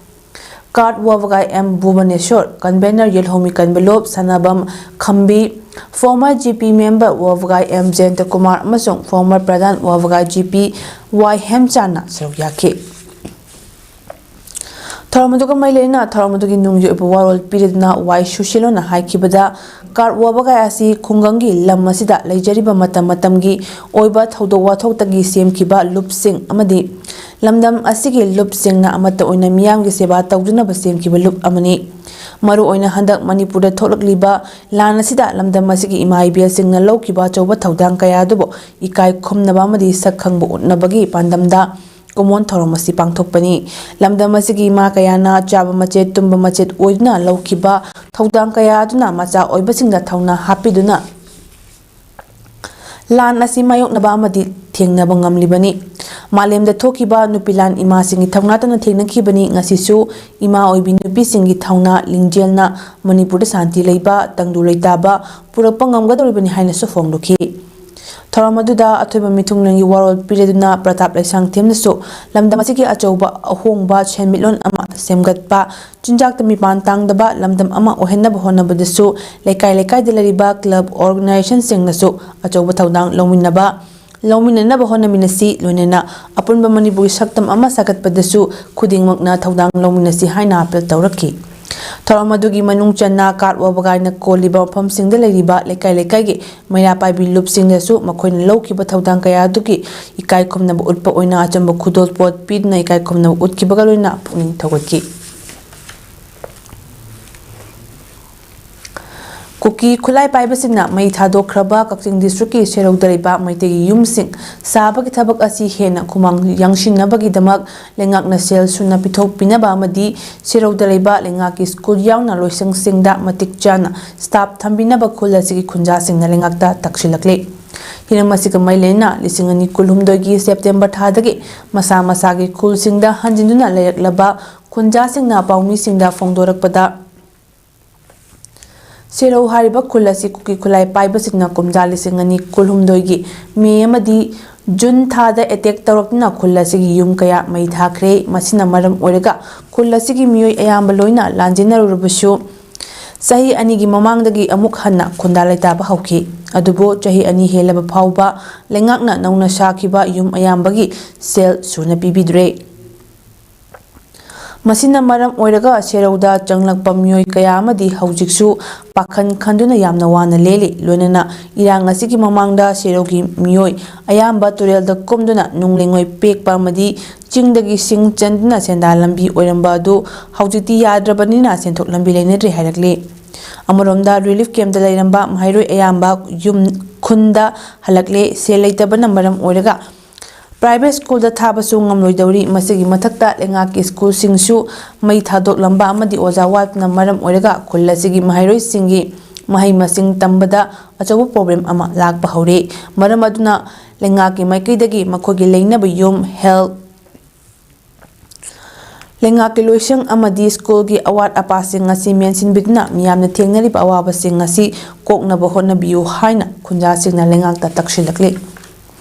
CARD ꯋꯥꯕꯒꯥꯏ M ꯚꯨꯕꯅꯦꯁꯣꯔ, Convener ꯌꯦꯜꯍꯧꯃꯤ ꯀꯟꯕꯂꯣꯞ, Sanabam ꯈꯝꯕꯤ, former G P member ꯋꯥꯕꯒꯥꯏ M ꯖꯌꯟꯇ ꯀꯨꯃꯥꯔ ꯑꯃꯁꯨꯡ former ꯄ꯭ꯔꯙꯥꯟ ꯋꯥꯕꯒꯥꯏ G P Y ꯍꯦꯝꯆꯥꯟꯅ ꯁꯔꯨꯛ ꯌꯥꯈꯤ꯫ ꯊꯧꯔꯝ ꯑꯗꯨꯒ ꯃꯔꯤ ꯂꯩꯅꯅ ꯊꯧꯔꯝ ꯑꯗꯨꯒꯤ ꯅꯨꯡꯒꯤ ꯑꯣꯏꯕ ꯋꯥꯔꯣꯜ ꯄꯤꯔꯗꯨꯅ ꯋꯥꯏ ꯁꯨꯁꯤꯂꯣꯅ ꯍꯥꯏꯈꯤꯕꯗ, CARD ꯋꯥꯕꯒꯥꯏ ꯑꯁꯤ ꯈꯨꯡꯒꯪꯒꯤ ꯂꯝ ꯑꯁꯤꯗ ꯂꯩꯖꯔꯤꯕ ꯃꯇꯝ ꯃꯇꯝꯒꯤ ꯑꯣꯏꯕ ꯊꯧꯗꯣꯛ ꯋꯥꯊꯣꯛꯇꯒꯤ ꯁꯦꯝꯈꯤꯕ ꯂꯨꯞꯁꯤꯡ ꯑꯃꯗꯤ ꯂꯝꯗꯝ ꯑꯁꯤꯒꯤ ꯂꯨꯞꯁꯤꯡꯅ ꯑꯃꯠꯇ ꯑꯣꯏꯅ ꯃꯤꯌꯥꯝꯒꯤ ꯁꯦꯕꯥ ꯇꯧꯗꯨꯅꯕ ꯁꯦꯝꯈꯤꯕ ꯂꯨꯞ ꯑꯃꯅꯤ꯫ ꯃꯔꯨꯑꯣꯏꯅ ꯍꯟꯗꯛ ꯃꯅꯤꯄꯨꯔꯗ ꯊꯣꯛꯂꯛꯂꯤꯕ ꯂꯥꯟ ꯑꯁꯤꯗ ꯂꯝꯗꯝ ꯑꯁꯤꯒꯤ ꯏꯃꯥ ꯏꯕꯦꯜꯁꯤꯡꯅ ꯂꯧꯈꯤꯕ ꯑꯆꯧꯕ ꯊꯧꯗꯥꯡ ꯀꯌꯥ ꯑꯗꯨꯕꯨ ꯏꯀꯥꯏ ꯈꯨꯝꯅꯕ ꯑꯃꯗꯤ ꯁꯛ ꯈꯪꯕ ꯎꯠꯅꯕꯒꯤ ꯄꯥꯟꯗꯝꯗ ꯀꯨꯝꯑꯣꯟ ꯊꯧꯔꯝ ꯑꯁꯤ ꯄꯥꯡꯊꯣꯛꯄꯅꯤ꯫ ꯂꯝꯗꯝ ꯑꯁꯤꯒꯤ ꯏꯃꯥ ꯀꯌꯥꯅ ꯆꯥꯕ ꯃꯆꯦꯠ, ꯇꯨꯝꯕ ꯃꯆꯦꯠ ꯑꯣꯏꯗꯨꯅ ꯂꯧꯈꯤꯕ ꯊꯧꯗꯥꯡ ꯀꯌꯥ ꯑꯗꯨꯅ ꯃꯆꯥ ꯑꯣꯏꯕꯁꯤꯡꯗ ꯊꯧꯅꯥ ꯍꯥꯞꯄꯤꯗꯨꯅ ꯂꯥꯟ ꯑꯁꯤ ꯃꯥꯌꯣꯛꯅꯕ ꯑꯃꯗꯤ ꯊꯦꯡꯅꯕ ꯉꯝꯂꯤꯕꯅꯤ꯫ ꯃꯥꯂꯦꯝꯗ ꯊꯣꯛꯈꯤꯕ ꯅꯨꯄꯤ ꯂꯥꯟ ꯏꯃꯥꯁꯤꯡꯒꯤ ꯊꯧꯅꯥ ꯇꯧꯅ ꯊꯦꯡꯅꯈꯤꯕꯅꯤ꯫ ꯉꯁꯤꯁꯨ ꯏꯃꯥ ꯑꯣꯏꯕꯤ ꯅꯨꯄꯤꯁꯤꯡꯒꯤ ꯊꯧꯅꯥ ꯂꯤꯡꯖꯦꯜꯅ ꯃꯅꯤꯄꯨꯔꯗ ꯁꯥꯟꯇꯤ ꯂꯩꯕ, ꯇꯪꯗꯨ ꯂꯩꯇꯥꯕ ꯄꯨꯔꯛꯄ ꯉꯝꯒꯗꯧꯔꯤꯕꯅꯤ ꯍꯥꯏꯅꯁꯨ ꯐꯣꯡꯗꯣꯛꯈꯤ꯫ ꯊꯧꯔꯝ ꯑꯗꯨꯗ ꯑꯊꯣꯏꯕ ꯃꯤꯊꯨꯡꯂꯦꯟꯒꯤ ꯋꯥꯔꯣꯜ ꯄꯤꯔꯗꯨꯅ ꯄ꯭ꯔꯇꯥꯞ ꯂꯩꯁꯥꯡꯊꯦꯝꯅꯁꯨ ꯂꯝꯗꯝ ꯑꯁꯤꯒꯤ ꯑꯆꯧꯕ ꯑꯍꯣꯡꯕ ꯁꯦꯟꯃꯤꯠꯂꯣꯟ ꯑꯃ ꯁꯦꯝꯒꯠꯄ, ꯆꯤꯟꯖꯥꯛꯇ ꯃꯤꯄꯥꯟ ꯇꯥꯡꯗꯕ ꯂꯝꯗꯝ ꯑꯃ ꯑꯣꯏꯍꯟꯅꯕ ꯍꯣꯠꯅꯕꯗꯁꯨ ꯂꯩꯀꯥꯏ ꯂꯩꯀꯥꯏꯗ ꯂꯩꯔꯤꯕ club organizationꯁꯤꯡꯅꯁꯨ ꯑꯆꯧꯕ ꯊꯧꯗꯥꯡ ꯂꯧꯃꯤꯟꯅꯕ, ꯂꯧꯃꯤꯟꯅꯅꯕ ꯍꯣꯠꯅꯃꯤꯟꯅꯁꯤ꯫ ꯂꯣꯏꯅꯅ ꯑꯄꯨꯟꯕ ꯃꯅꯤꯄꯨꯔꯒꯤ ꯁꯛꯇꯝ ꯑꯃ ꯁꯥꯒꯠꯄꯗꯁꯨ ꯈꯨꯗꯤꯡꯃꯛꯅ ꯊꯧꯗꯥꯡ ꯂꯧꯃꯤꯟꯅꯁꯤ ꯍꯥꯏꯅ ꯑꯥꯄꯤꯜ ꯇꯧꯔꯛꯈꯤ꯫ ꯊꯧꯔꯝ ꯑꯗꯨꯒꯤ ꯃꯅꯨꯡ ꯆꯟꯅ ꯀꯥꯔꯠ ꯋꯥꯕꯒꯥꯏꯅ ꯀꯣꯜꯂꯤꯕ ꯃꯐꯝꯁꯤꯡꯗ ꯂꯩꯔꯤꯕ ꯂꯩꯀꯥꯏ ꯂꯩꯀꯥꯏꯒꯤ ꯃꯩꯔꯥ ꯄꯥꯏꯕꯤ ꯂꯨꯞꯁꯤꯡꯗꯁꯨ ꯃꯈꯣꯏꯅ ꯂꯧꯈꯤꯕ ꯊꯧꯗꯥꯡ ꯀꯌꯥ ꯑꯗꯨꯒꯤ ꯏꯀꯥꯏ ꯈꯨꯝꯅꯕ ꯎꯠꯄ ꯑꯣꯏꯅ ꯑꯆꯝꯕ ꯈꯨꯗꯣꯜꯄꯣꯠ ꯄꯤꯗꯨꯅ ꯏꯀꯥꯏ ꯈꯨꯝꯅꯕ ꯎꯠꯈꯤꯕꯒ ꯂꯣꯏꯅꯅ ꯄꯨꯛꯅꯤꯡ ꯊꯧꯒꯠꯈꯤ꯫ ꯀꯨꯀꯤ ꯈꯨꯠꯂꯥꯏ ꯄꯥꯏꯕꯁꯤꯡꯅ ꯃꯩ ꯊꯥꯗꯣꯛꯈ꯭ꯔꯕ ꯀꯛꯆꯤꯡ districtꯀꯤ ꯁꯦꯔꯧꯗ ꯂꯩꯕ ꯃꯩꯇꯩꯒꯤ ꯌꯨꯝꯁꯤꯡ ꯁꯥꯕꯒꯤ ꯊꯕꯛ ꯑꯁꯤ ꯍꯦꯟꯅ ꯈꯨꯃꯥꯡ ꯌꯥꯡꯁꯤꯟꯅꯕꯒꯤꯗꯃꯛ ꯂꯩꯉꯥꯛꯅ ꯁꯦꯜ ꯁꯨꯅ ꯄꯤꯊꯣꯛꯄꯤꯅꯕ ꯑꯃꯗꯤ ꯁꯦꯔꯧꯗ ꯂꯩꯕ ꯂꯩꯉꯥꯛꯀꯤ school ꯌꯥꯎꯅ ꯂꯣꯏꯁꯪꯁꯤꯡꯗ ꯃꯇꯤꯛ ꯆꯥꯅ staff ꯊꯝꯕꯤꯅꯕ ꯈꯨꯜ ꯑꯁꯤꯒꯤ ꯈꯨꯟꯖꯥꯁꯤꯡꯅ ꯂꯩꯉꯥꯛꯇ ꯇꯛꯁꯤꯜꯂꯛꯂꯤ꯫ ꯍꯤꯔꯝ ꯑꯁꯤꯒ ꯃꯔꯤ ꯂꯩꯅꯅ ꯂꯤꯁꯤꯡ ꯑꯅꯤ ꯀꯨꯟꯍꯨꯝꯗꯣꯏꯒꯤ September ꯊꯥꯗꯒꯤ ꯃꯁꯥ ꯃꯁꯥꯒꯤ ꯈꯨꯜꯁꯤꯡꯗ ꯍꯟꯖꯤꯟꯗꯨꯅ ꯂꯩꯔꯛꯂꯕ ꯈꯨꯟꯖꯥꯁꯤꯡꯅ ꯄꯥꯎꯃꯤꯁꯤꯡꯗ ꯐꯣꯡꯗꯣꯔꯛꯄꯗ, ꯁꯦꯔꯧ ꯍꯥꯏꯔꯤꯕ ꯈꯨꯜ ꯑꯁꯤ ꯀꯨꯀꯤ ꯈꯨꯠꯂꯥꯏ ꯄꯥꯏꯕꯁꯤꯡꯅ ꯀꯨꯝꯖꯥ ꯂꯤꯁꯤꯡ ꯑꯅꯤ ꯀꯨꯟꯍꯨꯝꯗꯣꯏꯒꯤ May ꯑꯃꯗꯤ June ꯊꯥꯗ attack ꯇꯧꯔꯛꯇꯨꯅ ꯈꯨꯜ ꯑꯁꯤꯒꯤ ꯌꯨꯝ ꯀꯌꯥ ꯃꯩ ꯊꯥꯈ꯭ꯔꯦ꯫ ꯃꯁꯤꯅ ꯃꯔꯝ ꯑꯣꯏꯔꯒ ꯈꯨꯜ ꯑꯁꯤꯒꯤ ꯃꯤꯑꯣꯏ ꯑꯌꯥꯝꯕ ꯂꯣꯏꯅ ꯂꯥꯟꯖꯦꯟꯅꯔꯨꯔꯕꯁꯨ, ꯆꯍꯤ ꯑꯅꯤꯒꯤ ꯃꯃꯥꯡꯗꯒꯤ ꯑꯃꯨꯛ ꯍꯟꯅ ꯈꯨꯟꯗꯥ ꯂꯩꯇꯥꯕ ꯍꯧꯈꯤ꯫ ꯑꯗꯨꯕꯨ ꯆꯍꯤ ꯑꯅꯤ ꯍꯦꯜꯂꯕ ꯐꯥꯎꯕ ꯂꯩꯉꯥꯛꯅ ꯅꯧꯅ ꯁꯥꯈꯤꯕ ꯌꯨꯝ ꯑꯌꯥꯝꯕꯒꯤ ꯁꯦꯜ ꯁꯨꯅ ꯄꯤꯕꯤꯗ꯭ꯔꯦ꯫ ꯃꯁꯤꯅ ꯃꯔꯝ ꯑꯣꯏꯔꯒ ꯁꯦꯔꯧꯗ ꯆꯪꯂꯛꯄ ꯃꯤꯑꯣꯏ ꯀꯌꯥ ꯑꯃꯗꯤ ꯍꯧꯖꯤꯛꯁꯨ ꯄꯥꯈꯟ ꯈꯟꯗꯨꯅ ꯌꯥꯝꯅ ꯋꯥꯅ ꯂꯦꯜꯂꯤ꯫ ꯂꯣꯏꯅꯅ ꯏꯔꯥꯡ ꯑꯁꯤꯒꯤ ꯃꯃꯥꯡꯗ ꯁꯦꯔꯧꯒꯤ ꯃꯤꯑꯣꯏ ꯑꯌꯥꯝꯕ ꯇꯨꯔꯦꯜꯗ ꯀꯨꯝꯗꯨꯅ ꯅꯨꯡ ꯂꯩꯉꯣꯏ ꯄꯦꯛꯄ ꯑꯃꯗꯤ ꯆꯤꯡꯗꯒꯤ ꯁꯤꯡ ꯆꯟꯗꯨꯅ ꯁꯦꯟꯗꯥꯟ ꯂꯝꯕꯤ ꯑꯣꯏꯔꯝꯕ ꯑꯗꯨ ꯍꯧꯖꯤꯛꯇꯤ ꯌꯥꯗ꯭ꯔꯕꯅꯤꯅ ꯁꯦꯟꯊꯣꯛ ꯂꯝꯕꯤ ꯂꯩꯅꯗ꯭ꯔꯦ ꯍꯥꯏꯔꯛꯂꯤ꯫ ꯑꯃꯔꯣꯝꯗ relief campꯇ ꯂꯩꯔꯝꯕ ꯃꯍꯩꯔꯣꯏ ꯑꯌꯥꯝꯕ ꯌꯨꯝ ꯈꯨꯟꯗ ꯍꯜꯂꯛꯂꯦ꯫ ꯁꯦꯜ ꯂꯩꯇꯕꯅ ꯃꯔꯝ ꯑꯣꯏꯔꯒ private schoolꯗ ꯊꯥꯕꯁꯨ ꯉꯝꯂꯣꯏꯗꯧꯔꯤ꯫ ꯃꯁꯤꯒꯤ ꯃꯊꯛꯇ ꯂꯩꯉꯥꯛꯀꯤ schoolꯁꯤꯡꯁꯨ ꯃꯩ ꯊꯥꯗꯣꯛꯂꯝꯕ ꯑꯃꯗꯤ ꯑꯣꯖꯥ ꯋꯥꯠꯄꯅ ꯃꯔꯝ ꯑꯣꯏꯔꯒ ꯈꯨꯜ ꯑꯁꯤꯒꯤ ꯃꯍꯩꯔꯣꯏꯁꯤꯡꯒꯤ ꯃꯍꯩ ꯃꯁꯤꯡ ꯇꯝꯕꯗ ꯑꯆꯧꯕ problem ꯑꯃ ꯂꯥꯛꯄ ꯍꯧꯔꯦ꯫ ꯃꯔꯝ ꯑꯗꯨꯅ ꯂꯩꯉꯥꯛꯀꯤ ꯃꯥꯏꯀꯩꯗꯒꯤ ꯃꯈꯣꯏꯒꯤ ꯂꯩꯅꯕ ꯌꯨꯝ, ꯍꯦꯜꯊ, ꯂꯩꯉꯥꯛꯀꯤ ꯂꯣꯏꯁꯪ ꯑꯃꯗꯤ ꯁ꯭ꯀꯨꯜꯒꯤ ꯑꯋꯥꯠ ꯑꯄꯥꯁꯤꯡ ꯑꯁꯤ ꯃꯦꯟꯁꯤꯟꯕꯤꯗꯨꯅ ꯃꯤꯌꯥꯝꯅ ꯊꯦꯡꯅꯔꯤꯕ ꯑꯋꯥꯕꯁꯤꯡ ꯑꯁꯤ ꯀꯣꯛꯅꯕ ꯍꯣꯠꯅꯕꯤꯌꯨ ꯍꯥꯏꯅ ꯈꯨꯟꯖꯥꯁꯤꯡꯅ ꯂꯩꯉꯥꯛꯇ ꯇꯛꯁꯤꯜꯂꯛꯂꯤ꯫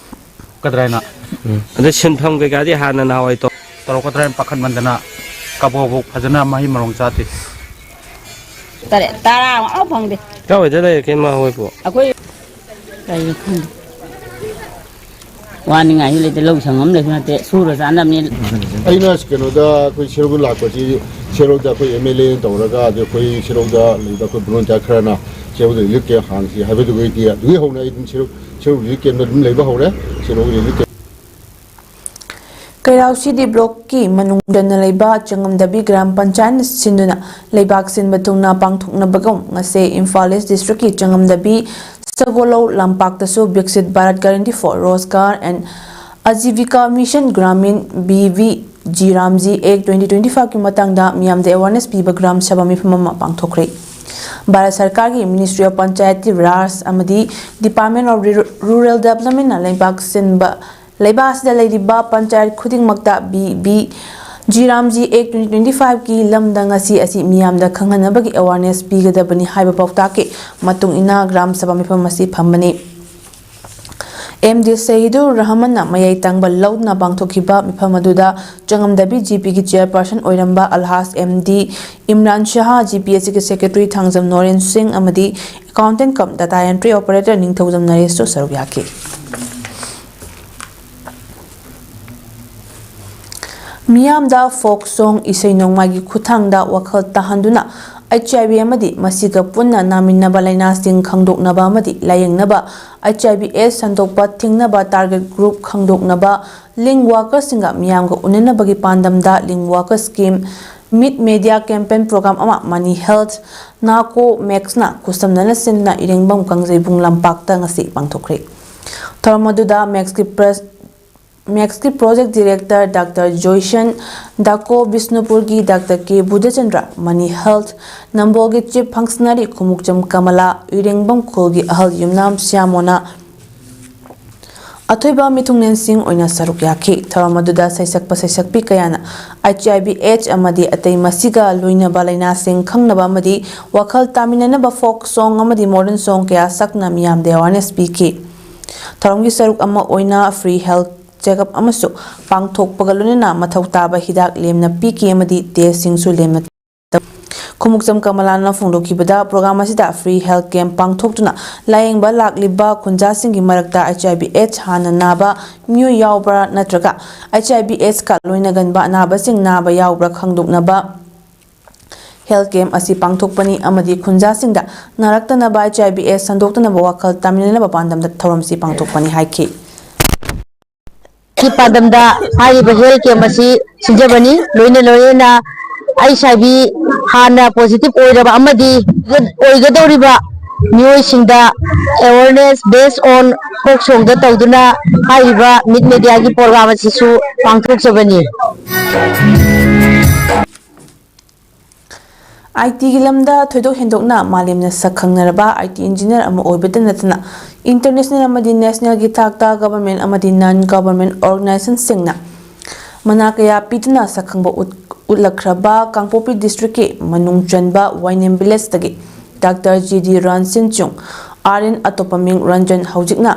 ꯀꯗ꯭ꯔꯥꯏꯅ꯫ ꯎꯝ꯫ ꯑꯗ ꯁꯤꯟꯐꯝ ꯀꯩꯀꯥꯗꯤ ꯍꯥꯟꯅ ꯅꯍꯥꯟꯋꯥꯏ ꯇꯧ- ꯇꯧꯔꯛꯀꯗ꯭ꯔꯥ ꯍꯥꯏꯅ ꯄꯥꯈꯠꯃꯟꯗꯅ ꯀꯕꯣꯛ ꯀꯕꯣꯛ ꯐꯖꯅ ꯃꯍꯩ ꯃꯔꯣꯡ ꯆꯥꯗꯦ꯫ ꯇꯔꯦꯠ, ꯇꯔꯥ ꯑꯃ ꯐꯪꯗꯦ꯫ ꯀꯥꯏꯋꯥꯏꯗ ꯂꯩꯔꯛꯀꯦ ꯏꯃꯥ ꯍꯣꯏꯕꯨ? ꯑꯩꯈꯣꯏ ꯀꯩꯅꯣ ꯈꯪꯗꯦ꯫ ꯋꯥꯅꯤꯡꯉꯥꯏꯁꯨ ꯂꯩꯇꯦ, ꯂꯧ ꯁꯪ ꯑꯃ ꯂꯩꯁꯨ ꯅꯠꯇꯦ, ꯁꯨꯔ ꯆꯥꯅꯕꯅꯤ꯫ ꯑꯩꯅ ꯀꯩꯅꯣꯗ ꯑꯩꯈꯣꯏ ꯁꯦꯔꯧꯗ ꯂꯥꯛꯄꯁꯤ, ꯁꯦꯔꯧꯗ ꯑꯩꯈꯣꯏ ꯑꯦꯝ ꯑꯦꯜ ꯑꯦꯅ ꯇꯧꯔꯒ, ꯑꯗꯩ ꯑꯩꯈꯣꯏ ꯁꯦꯔꯧꯗ ꯂꯩꯕ ꯑꯩꯈꯣꯏ ꯚꯣꯂꯨꯟꯇꯤꯌꯥꯔ ꯈꯔꯅ ꯁꯦꯔꯧꯗ ꯔꯤꯂꯤꯐ ꯀꯦꯝ ꯍꯥꯡꯁꯤ ꯍꯥꯏꯕꯗꯨꯗꯒꯤ ꯑꯗꯨꯒꯤ ꯍꯧꯅ ꯑꯩ ꯑꯗꯨꯝ ꯁꯦꯔꯧ, ꯁꯦꯔꯧ ꯔꯤꯂꯤꯐ ꯀꯦꯝꯗ ꯑꯗꯨꯝ ꯂꯩꯕ ꯍꯧꯔꯦ꯫ ꯁꯦꯔꯧ ꯔꯤꯂꯤꯐ ꯀꯦꯝ ꯀꯩꯔꯥꯎ ꯁꯤꯗꯤ ꯕ꯭ꯂꯣꯛꯀꯤ ꯃꯅꯨꯡ ꯆꯟꯅ ꯂꯩꯕ ꯆꯉꯝꯗꯕꯤ ꯒ꯭ꯔꯥꯝ ꯄꯟꯆꯥꯌꯠꯅ ꯁꯤꯟꯗꯨꯅ ꯂꯩꯕꯥꯛ ꯁꯤꯟꯕ ꯊꯨꯡꯅ ꯄꯥꯡꯊꯣꯛꯅꯕꯒꯨꯝ ꯉꯁꯤ ꯏꯝꯐꯥꯜ ꯏꯁ ꯗꯤꯁꯇ꯭ꯔꯤꯛꯀꯤ ꯆꯉꯝꯗꯕꯤ ꯁꯒꯣꯂꯧ ꯂꯝꯄꯥꯛꯇꯁꯨ ꯕꯤꯛꯁꯤꯠ Bharat Guarantee for Rozgar and Ajivika Mission Gramin B V G Ramji Act twenty twenty-five ꯀꯤ ꯃꯇꯥꯡꯗ ꯃꯤꯌꯥꯝꯗ ꯑꯦꯋꯥꯔꯅꯦꯁ ꯄꯤꯕ ꯒ꯭ꯔꯥꯝ ꯁꯚꯥ ꯃꯤꯐꯝ ꯑꯃ ꯄꯥꯡꯊꯣꯛꯈ꯭ꯔꯦ꯫ ꯚꯥꯔꯠ ꯁꯔꯀꯥꯔꯒꯤ Ministry of Panchayati Raj ꯑꯃꯗꯤ Department of Rural Developmentꯅ ꯂꯩꯕꯥꯛ ꯁꯤꯟꯕ ꯂꯩꯕꯥꯛ ꯑꯁꯤꯗ ꯂꯩꯔꯤꯕ ꯄꯟꯆꯥꯌꯠ ꯈꯨꯗꯤꯡꯃꯛꯇ ꯕꯤ ꯕꯤ ꯖꯤ ꯔꯥꯝꯖꯤ ꯑꯦꯛ twenty twenty-five ꯀꯤ ꯂꯝꯗ ꯉꯁꯤ ꯑꯁꯤ ꯃꯤꯌꯥꯝꯗ ꯈꯪꯍꯟꯅꯕꯒꯤ ꯑꯦꯋꯥꯔꯅꯦꯁ ꯄꯤꯒꯗꯕꯅꯤ ꯍꯥꯏꯕ ꯄꯥꯎꯇꯥꯛꯀꯤ ꯃꯇꯨꯡ ꯏꯟꯅ ꯒ꯭ꯔꯥꯝ ꯁꯚꯥ ꯃꯤꯐꯝ ꯑꯁꯤ ꯐꯝꯕꯅꯤ꯫ ꯑꯦꯝ ꯗꯤ ꯁꯍꯤꯗꯨꯔ ꯔꯍꯃꯟꯅ ꯃꯌꯥꯏ ꯇꯪꯕ ꯂꯧꯗꯨꯅ ꯄꯥꯡꯊꯣꯛꯈꯤꯕ ꯃꯤꯐꯝ ꯑꯗꯨꯗ ꯆꯉꯝꯗꯕꯤ ꯖꯤ ꯄꯤꯒꯤ ꯆꯤꯌꯔꯄꯔꯁꯟ ꯑꯣꯏꯔꯝꯕ ꯑꯜꯍꯥꯖ ꯑꯦꯝ ꯗꯤ ꯏꯝꯔꯥꯟ ꯁꯍꯥ, ꯖꯤ ꯄꯤ ꯑꯦꯁ ꯁꯤꯒꯤ ꯁꯦꯀ꯭ꯔꯦꯇꯔꯤ ꯊꯥꯡꯖꯝ ꯅꯣꯔꯦꯟ ꯁꯤꯡ ꯑꯃꯗꯤ ꯑꯦꯀꯥꯎꯟꯇꯦꯟ ꯀꯝ ꯗꯥꯇꯥ ꯑꯦꯟꯇ꯭ꯔꯤ ꯑꯣꯄꯔꯦꯇꯔ ꯅꯤꯡꯊꯧꯖꯝ ꯅꯔꯦꯁꯁꯨ ꯁꯔꯨꯛ ꯌꯥꯈꯤ꯫ ꯃꯤꯌꯥꯝꯗ ꯐꯣꯛ ꯁꯣꯡ, ꯏꯁꯩ ꯅꯣꯡꯃꯥꯏꯒꯤ ꯈꯨꯠꯊꯥꯡꯗ ꯋꯥꯈꯜ ꯇꯥꯍꯟꯗꯨꯅ ꯑꯩꯆ ꯑꯥꯏ ꯚꯤ ꯑꯃꯗꯤ ꯃꯁꯤꯒ ꯄꯨꯟꯅ ꯅꯥꯃꯤꯟꯅꯕ ꯂꯥꯏꯅꯥꯁꯤꯡ ꯈꯪꯗꯣꯛꯅꯕ ꯑꯃꯗꯤ ꯂꯥꯌꯦꯡꯅꯕ, ꯑꯩꯆ ꯑꯥꯏ ꯚꯤ ꯑꯦꯗꯁ ꯁꯟꯗꯣꯛꯄ ꯊꯤꯡꯅꯕ ꯇꯥꯔꯒꯦꯠ ꯒ꯭ꯔꯨꯞ ꯈꯪꯗꯣꯛꯅꯕ, ꯂꯤꯡ ꯋꯥꯔꯀꯔꯁꯤꯡꯒ ꯃꯤꯌꯥꯝꯒ ꯎꯅꯅꯕꯒꯤ ꯄꯥꯟꯗꯝꯗ link worker scheme, mid media campaign program ꯑꯃ ꯃꯅꯤ ꯍꯦꯜꯊ ꯅꯥꯀꯣ ꯃꯦꯛꯁꯅ ꯈꯨꯠꯁꯝꯅꯅ ꯁꯤꯟꯗꯨꯅ ꯏꯔꯦꯡꯕꯝ ꯀꯥꯡꯖꯩꯕꯨꯡ ꯂꯝꯄꯥꯛꯇ ꯉꯁꯤ ꯄꯥꯡꯊꯣꯛꯈ꯭ꯔꯦ꯫ ꯊꯧꯔꯝ ꯑꯗꯨꯗ ꯃꯦꯛꯁꯀꯤ ꯄ꯭ꯔꯦꯁ ꯃꯦꯛꯁꯀꯤ ꯄ꯭ꯔꯣꯖꯦꯛ ꯗꯤꯔꯦꯛꯇꯔ ꯗꯥꯛꯇꯔ ꯖꯣꯏꯁꯟ, ꯗꯥꯀꯣ ꯕꯤꯁꯅꯨꯄꯨꯔꯒꯤ doctor K Budhachandra, Mani health ꯅꯝꯕꯣꯜꯒꯤ ꯆꯤꯐ ꯐꯪꯁꯅꯔꯤ ꯈꯨꯃꯨꯛꯆꯝ ꯀꯃꯂꯥ, ꯏꯔꯦꯡꯕꯝ ꯈꯨꯜꯒꯤ ꯑꯍꯜ ꯌꯨꯝꯅꯥꯝ ꯁ꯭ꯌꯥꯃꯣꯅꯥ, ꯑꯊꯣꯏꯕ ꯃꯤꯊꯨꯡꯂꯦꯟꯁꯤꯡ ꯑꯣꯏꯅ ꯁꯔꯨꯛ ꯌꯥꯈꯤ꯫ ꯊꯧꯔꯝ ꯑꯗꯨꯗ ꯁꯩꯁꯛꯄ ꯁꯩꯁꯛꯄꯤ ꯀꯌꯥꯅ ꯑꯩꯆ ꯑꯥꯏ ꯚꯤ ꯑꯦꯗꯁ ꯑꯃꯗꯤ ꯑꯇꯩ ꯃꯁꯤꯒ ꯂꯣꯏꯅꯕ ꯂꯥꯏꯅꯥꯁꯤꯡ ꯈꯪꯅꯕ ꯑꯃꯗꯤ ꯋꯥꯈꯜ ꯇꯥꯃꯤꯟꯅꯅꯕ ꯐꯣꯛ ꯁꯣꯡ ꯑꯃꯗꯤ ꯃꯣꯗꯔꯟ ꯁꯣꯡ ꯀꯌꯥ ꯁꯛꯅ ꯃꯤꯌꯥꯝꯗ ꯑꯦꯋꯥꯔꯅꯦꯁ ꯄꯤꯈꯤ꯫ ꯊꯧꯔꯝꯒꯤ ꯁꯔꯨꯛ ꯑꯃ ꯑꯣꯏꯅ ꯐ꯭ꯔꯤ ꯍꯦꯜꯊ ꯆꯦꯛꯑꯞ ꯑꯃꯁꯨ ꯄꯥꯡꯊꯣꯛꯄꯒ ꯂꯣꯏꯅꯅ ꯃꯊꯧ ꯇꯥꯕ ꯍꯤꯗꯥꯛ ꯂꯦꯝꯅ ꯄꯤꯈꯤ ꯑꯃꯗꯤ ꯇꯦꯁꯁꯤꯡꯁꯨ ꯂꯦꯝꯅ ꯈꯨꯃꯨꯛꯆꯝ ꯀꯃꯂꯥꯅ ꯐꯣꯡꯗꯣꯛꯈꯤꯕꯗ, ꯄ꯭ꯔꯣꯒ꯭ꯔꯥꯝ ꯑꯁꯤꯗ ꯐ꯭ꯔꯤ ꯍꯦꯜꯊ ꯀꯦꯝꯞ ꯄꯥꯡꯊꯣꯛꯇꯨꯅ ꯂꯥꯌꯦꯡꯕ ꯂꯥꯛꯂꯤꯕ ꯈꯨꯟꯖꯥꯁꯤꯡꯒꯤ ꯃꯔꯛꯇ ꯑꯩꯆ ꯑꯥꯏ ꯚꯤ ꯑꯦꯗꯁ ꯍꯥꯟꯅ ꯅꯥꯕ ꯃꯤꯑꯣꯏ ꯌꯥꯎꯕ꯭ꯔꯥ ꯅꯠꯇ꯭ꯔꯒ ꯑꯩꯆ ꯑꯥꯏ ꯚꯤ ꯑꯦꯗꯁꯀ ꯂꯣꯏꯅꯒꯟꯕ ꯑꯅꯥꯕꯁꯤꯡ ꯅꯥꯕ ꯌꯥꯎꯕ꯭ꯔꯥ ꯈꯪꯗꯣꯛꯅꯕ ꯍꯦꯜꯊ ꯀꯦꯝꯞ ꯑꯁꯤ ꯄꯥꯡꯊꯣꯛꯄꯅꯤ ꯑꯃꯗꯤ ꯈꯨꯟꯖꯥꯁꯤꯡꯗ ꯅꯥꯔꯛꯇꯅꯕ, ꯑꯩꯆ ꯑꯥꯏ ꯚꯤ ꯑꯦꯗꯁ ꯁꯟꯗꯣꯛꯇꯅꯕ ꯋꯥꯈꯜ ꯇꯥꯃꯤꯟꯅꯅꯕ ꯄꯥꯟꯗꯝꯗ ꯊꯧꯔꯝꯁꯤ ꯄꯥꯡꯊꯣꯛꯄꯅꯤ ꯍꯥꯏꯈꯤ꯫ ꯒꯤ ꯄꯥꯟꯗꯝꯗ ꯍꯥꯏꯔꯤꯕ ꯍꯦꯜꯊ ꯀꯦꯝꯞ ꯑꯁꯤ ꯁꯤꯟꯖꯕꯅꯤ꯫ ꯂꯣꯏꯅ ꯂꯣꯏꯅꯅ ꯑꯩꯆ ꯑꯥꯏ ꯚꯤ ꯍꯥꯟꯅ ꯄꯣꯖꯤꯇꯤꯚ ꯑꯣꯏꯔꯕ ꯑꯃꯗꯤ ꯑꯣꯏꯒꯗꯧꯔꯤꯕ ꯃꯤꯑꯣꯏꯁꯤꯡꯗ ꯑꯦꯋꯥꯔꯅꯦꯁ ꯕꯦꯁ ꯑꯣꯟ ꯐꯣꯛ ꯁꯣꯡꯗ ꯇꯧꯗꯨꯅ ꯍꯥꯏꯔꯤꯕ ꯃꯤꯠ ꯃꯦꯗꯤꯌꯥꯒꯤ ꯄ꯭ꯔꯣꯒ꯭ꯔꯥꯝ ꯑꯁꯤꯁꯨ ꯄꯥꯡꯊꯣꯛꯆꯕꯅꯤ꯫ ꯑꯥꯏ ꯇꯤꯒꯤ ꯂꯝꯗ ꯊꯣꯏꯗꯣꯛ ꯍꯦꯟꯗꯣꯛꯅ ꯃꯥꯂꯦꯝꯅ ꯁꯛ ꯈꯪꯅꯔꯕ ꯑꯥꯏ ꯇꯤ ꯏꯟꯖꯤꯅꯤꯌꯔ ꯑꯃ ꯑꯣꯏꯕꯇ ꯅꯠꯇꯅ, ꯏꯟꯇꯔꯅꯦꯁꯅꯦꯜ ꯑꯃꯗꯤ ꯅꯦꯁꯅꯦꯜꯒꯤ ꯊꯥꯛꯇ ꯒꯚꯔꯟꯃꯦꯟꯠ ꯑꯃꯗꯤ ꯅꯟ ꯒꯚꯔꯟꯃꯦꯟꯠ ꯑꯣꯔꯒꯅꯥꯏꯖꯦꯁꯟꯁꯤꯡꯅ ꯃꯅꯥ ꯀꯌꯥ ꯄꯤꯗꯨꯅ ꯁꯛꯈꯪꯕ ꯎꯠ-, ꯎꯠꯂꯛꯈ꯭ꯔꯕ ꯀꯥꯡꯄꯣꯛꯄꯤ ꯗꯤꯁꯇ꯭ꯔꯤꯛꯀꯤ ꯃꯅꯨꯡ ꯆꯟꯕ ꯋꯥꯏꯅꯦꯝ ꯚꯤꯂꯦꯖꯇꯒꯤ doctor G D Ransin Chung, R N ꯑꯇꯣꯞꯄ ꯃꯤꯡ ꯔꯟꯖꯟ, ꯍꯧꯖꯤꯛꯅ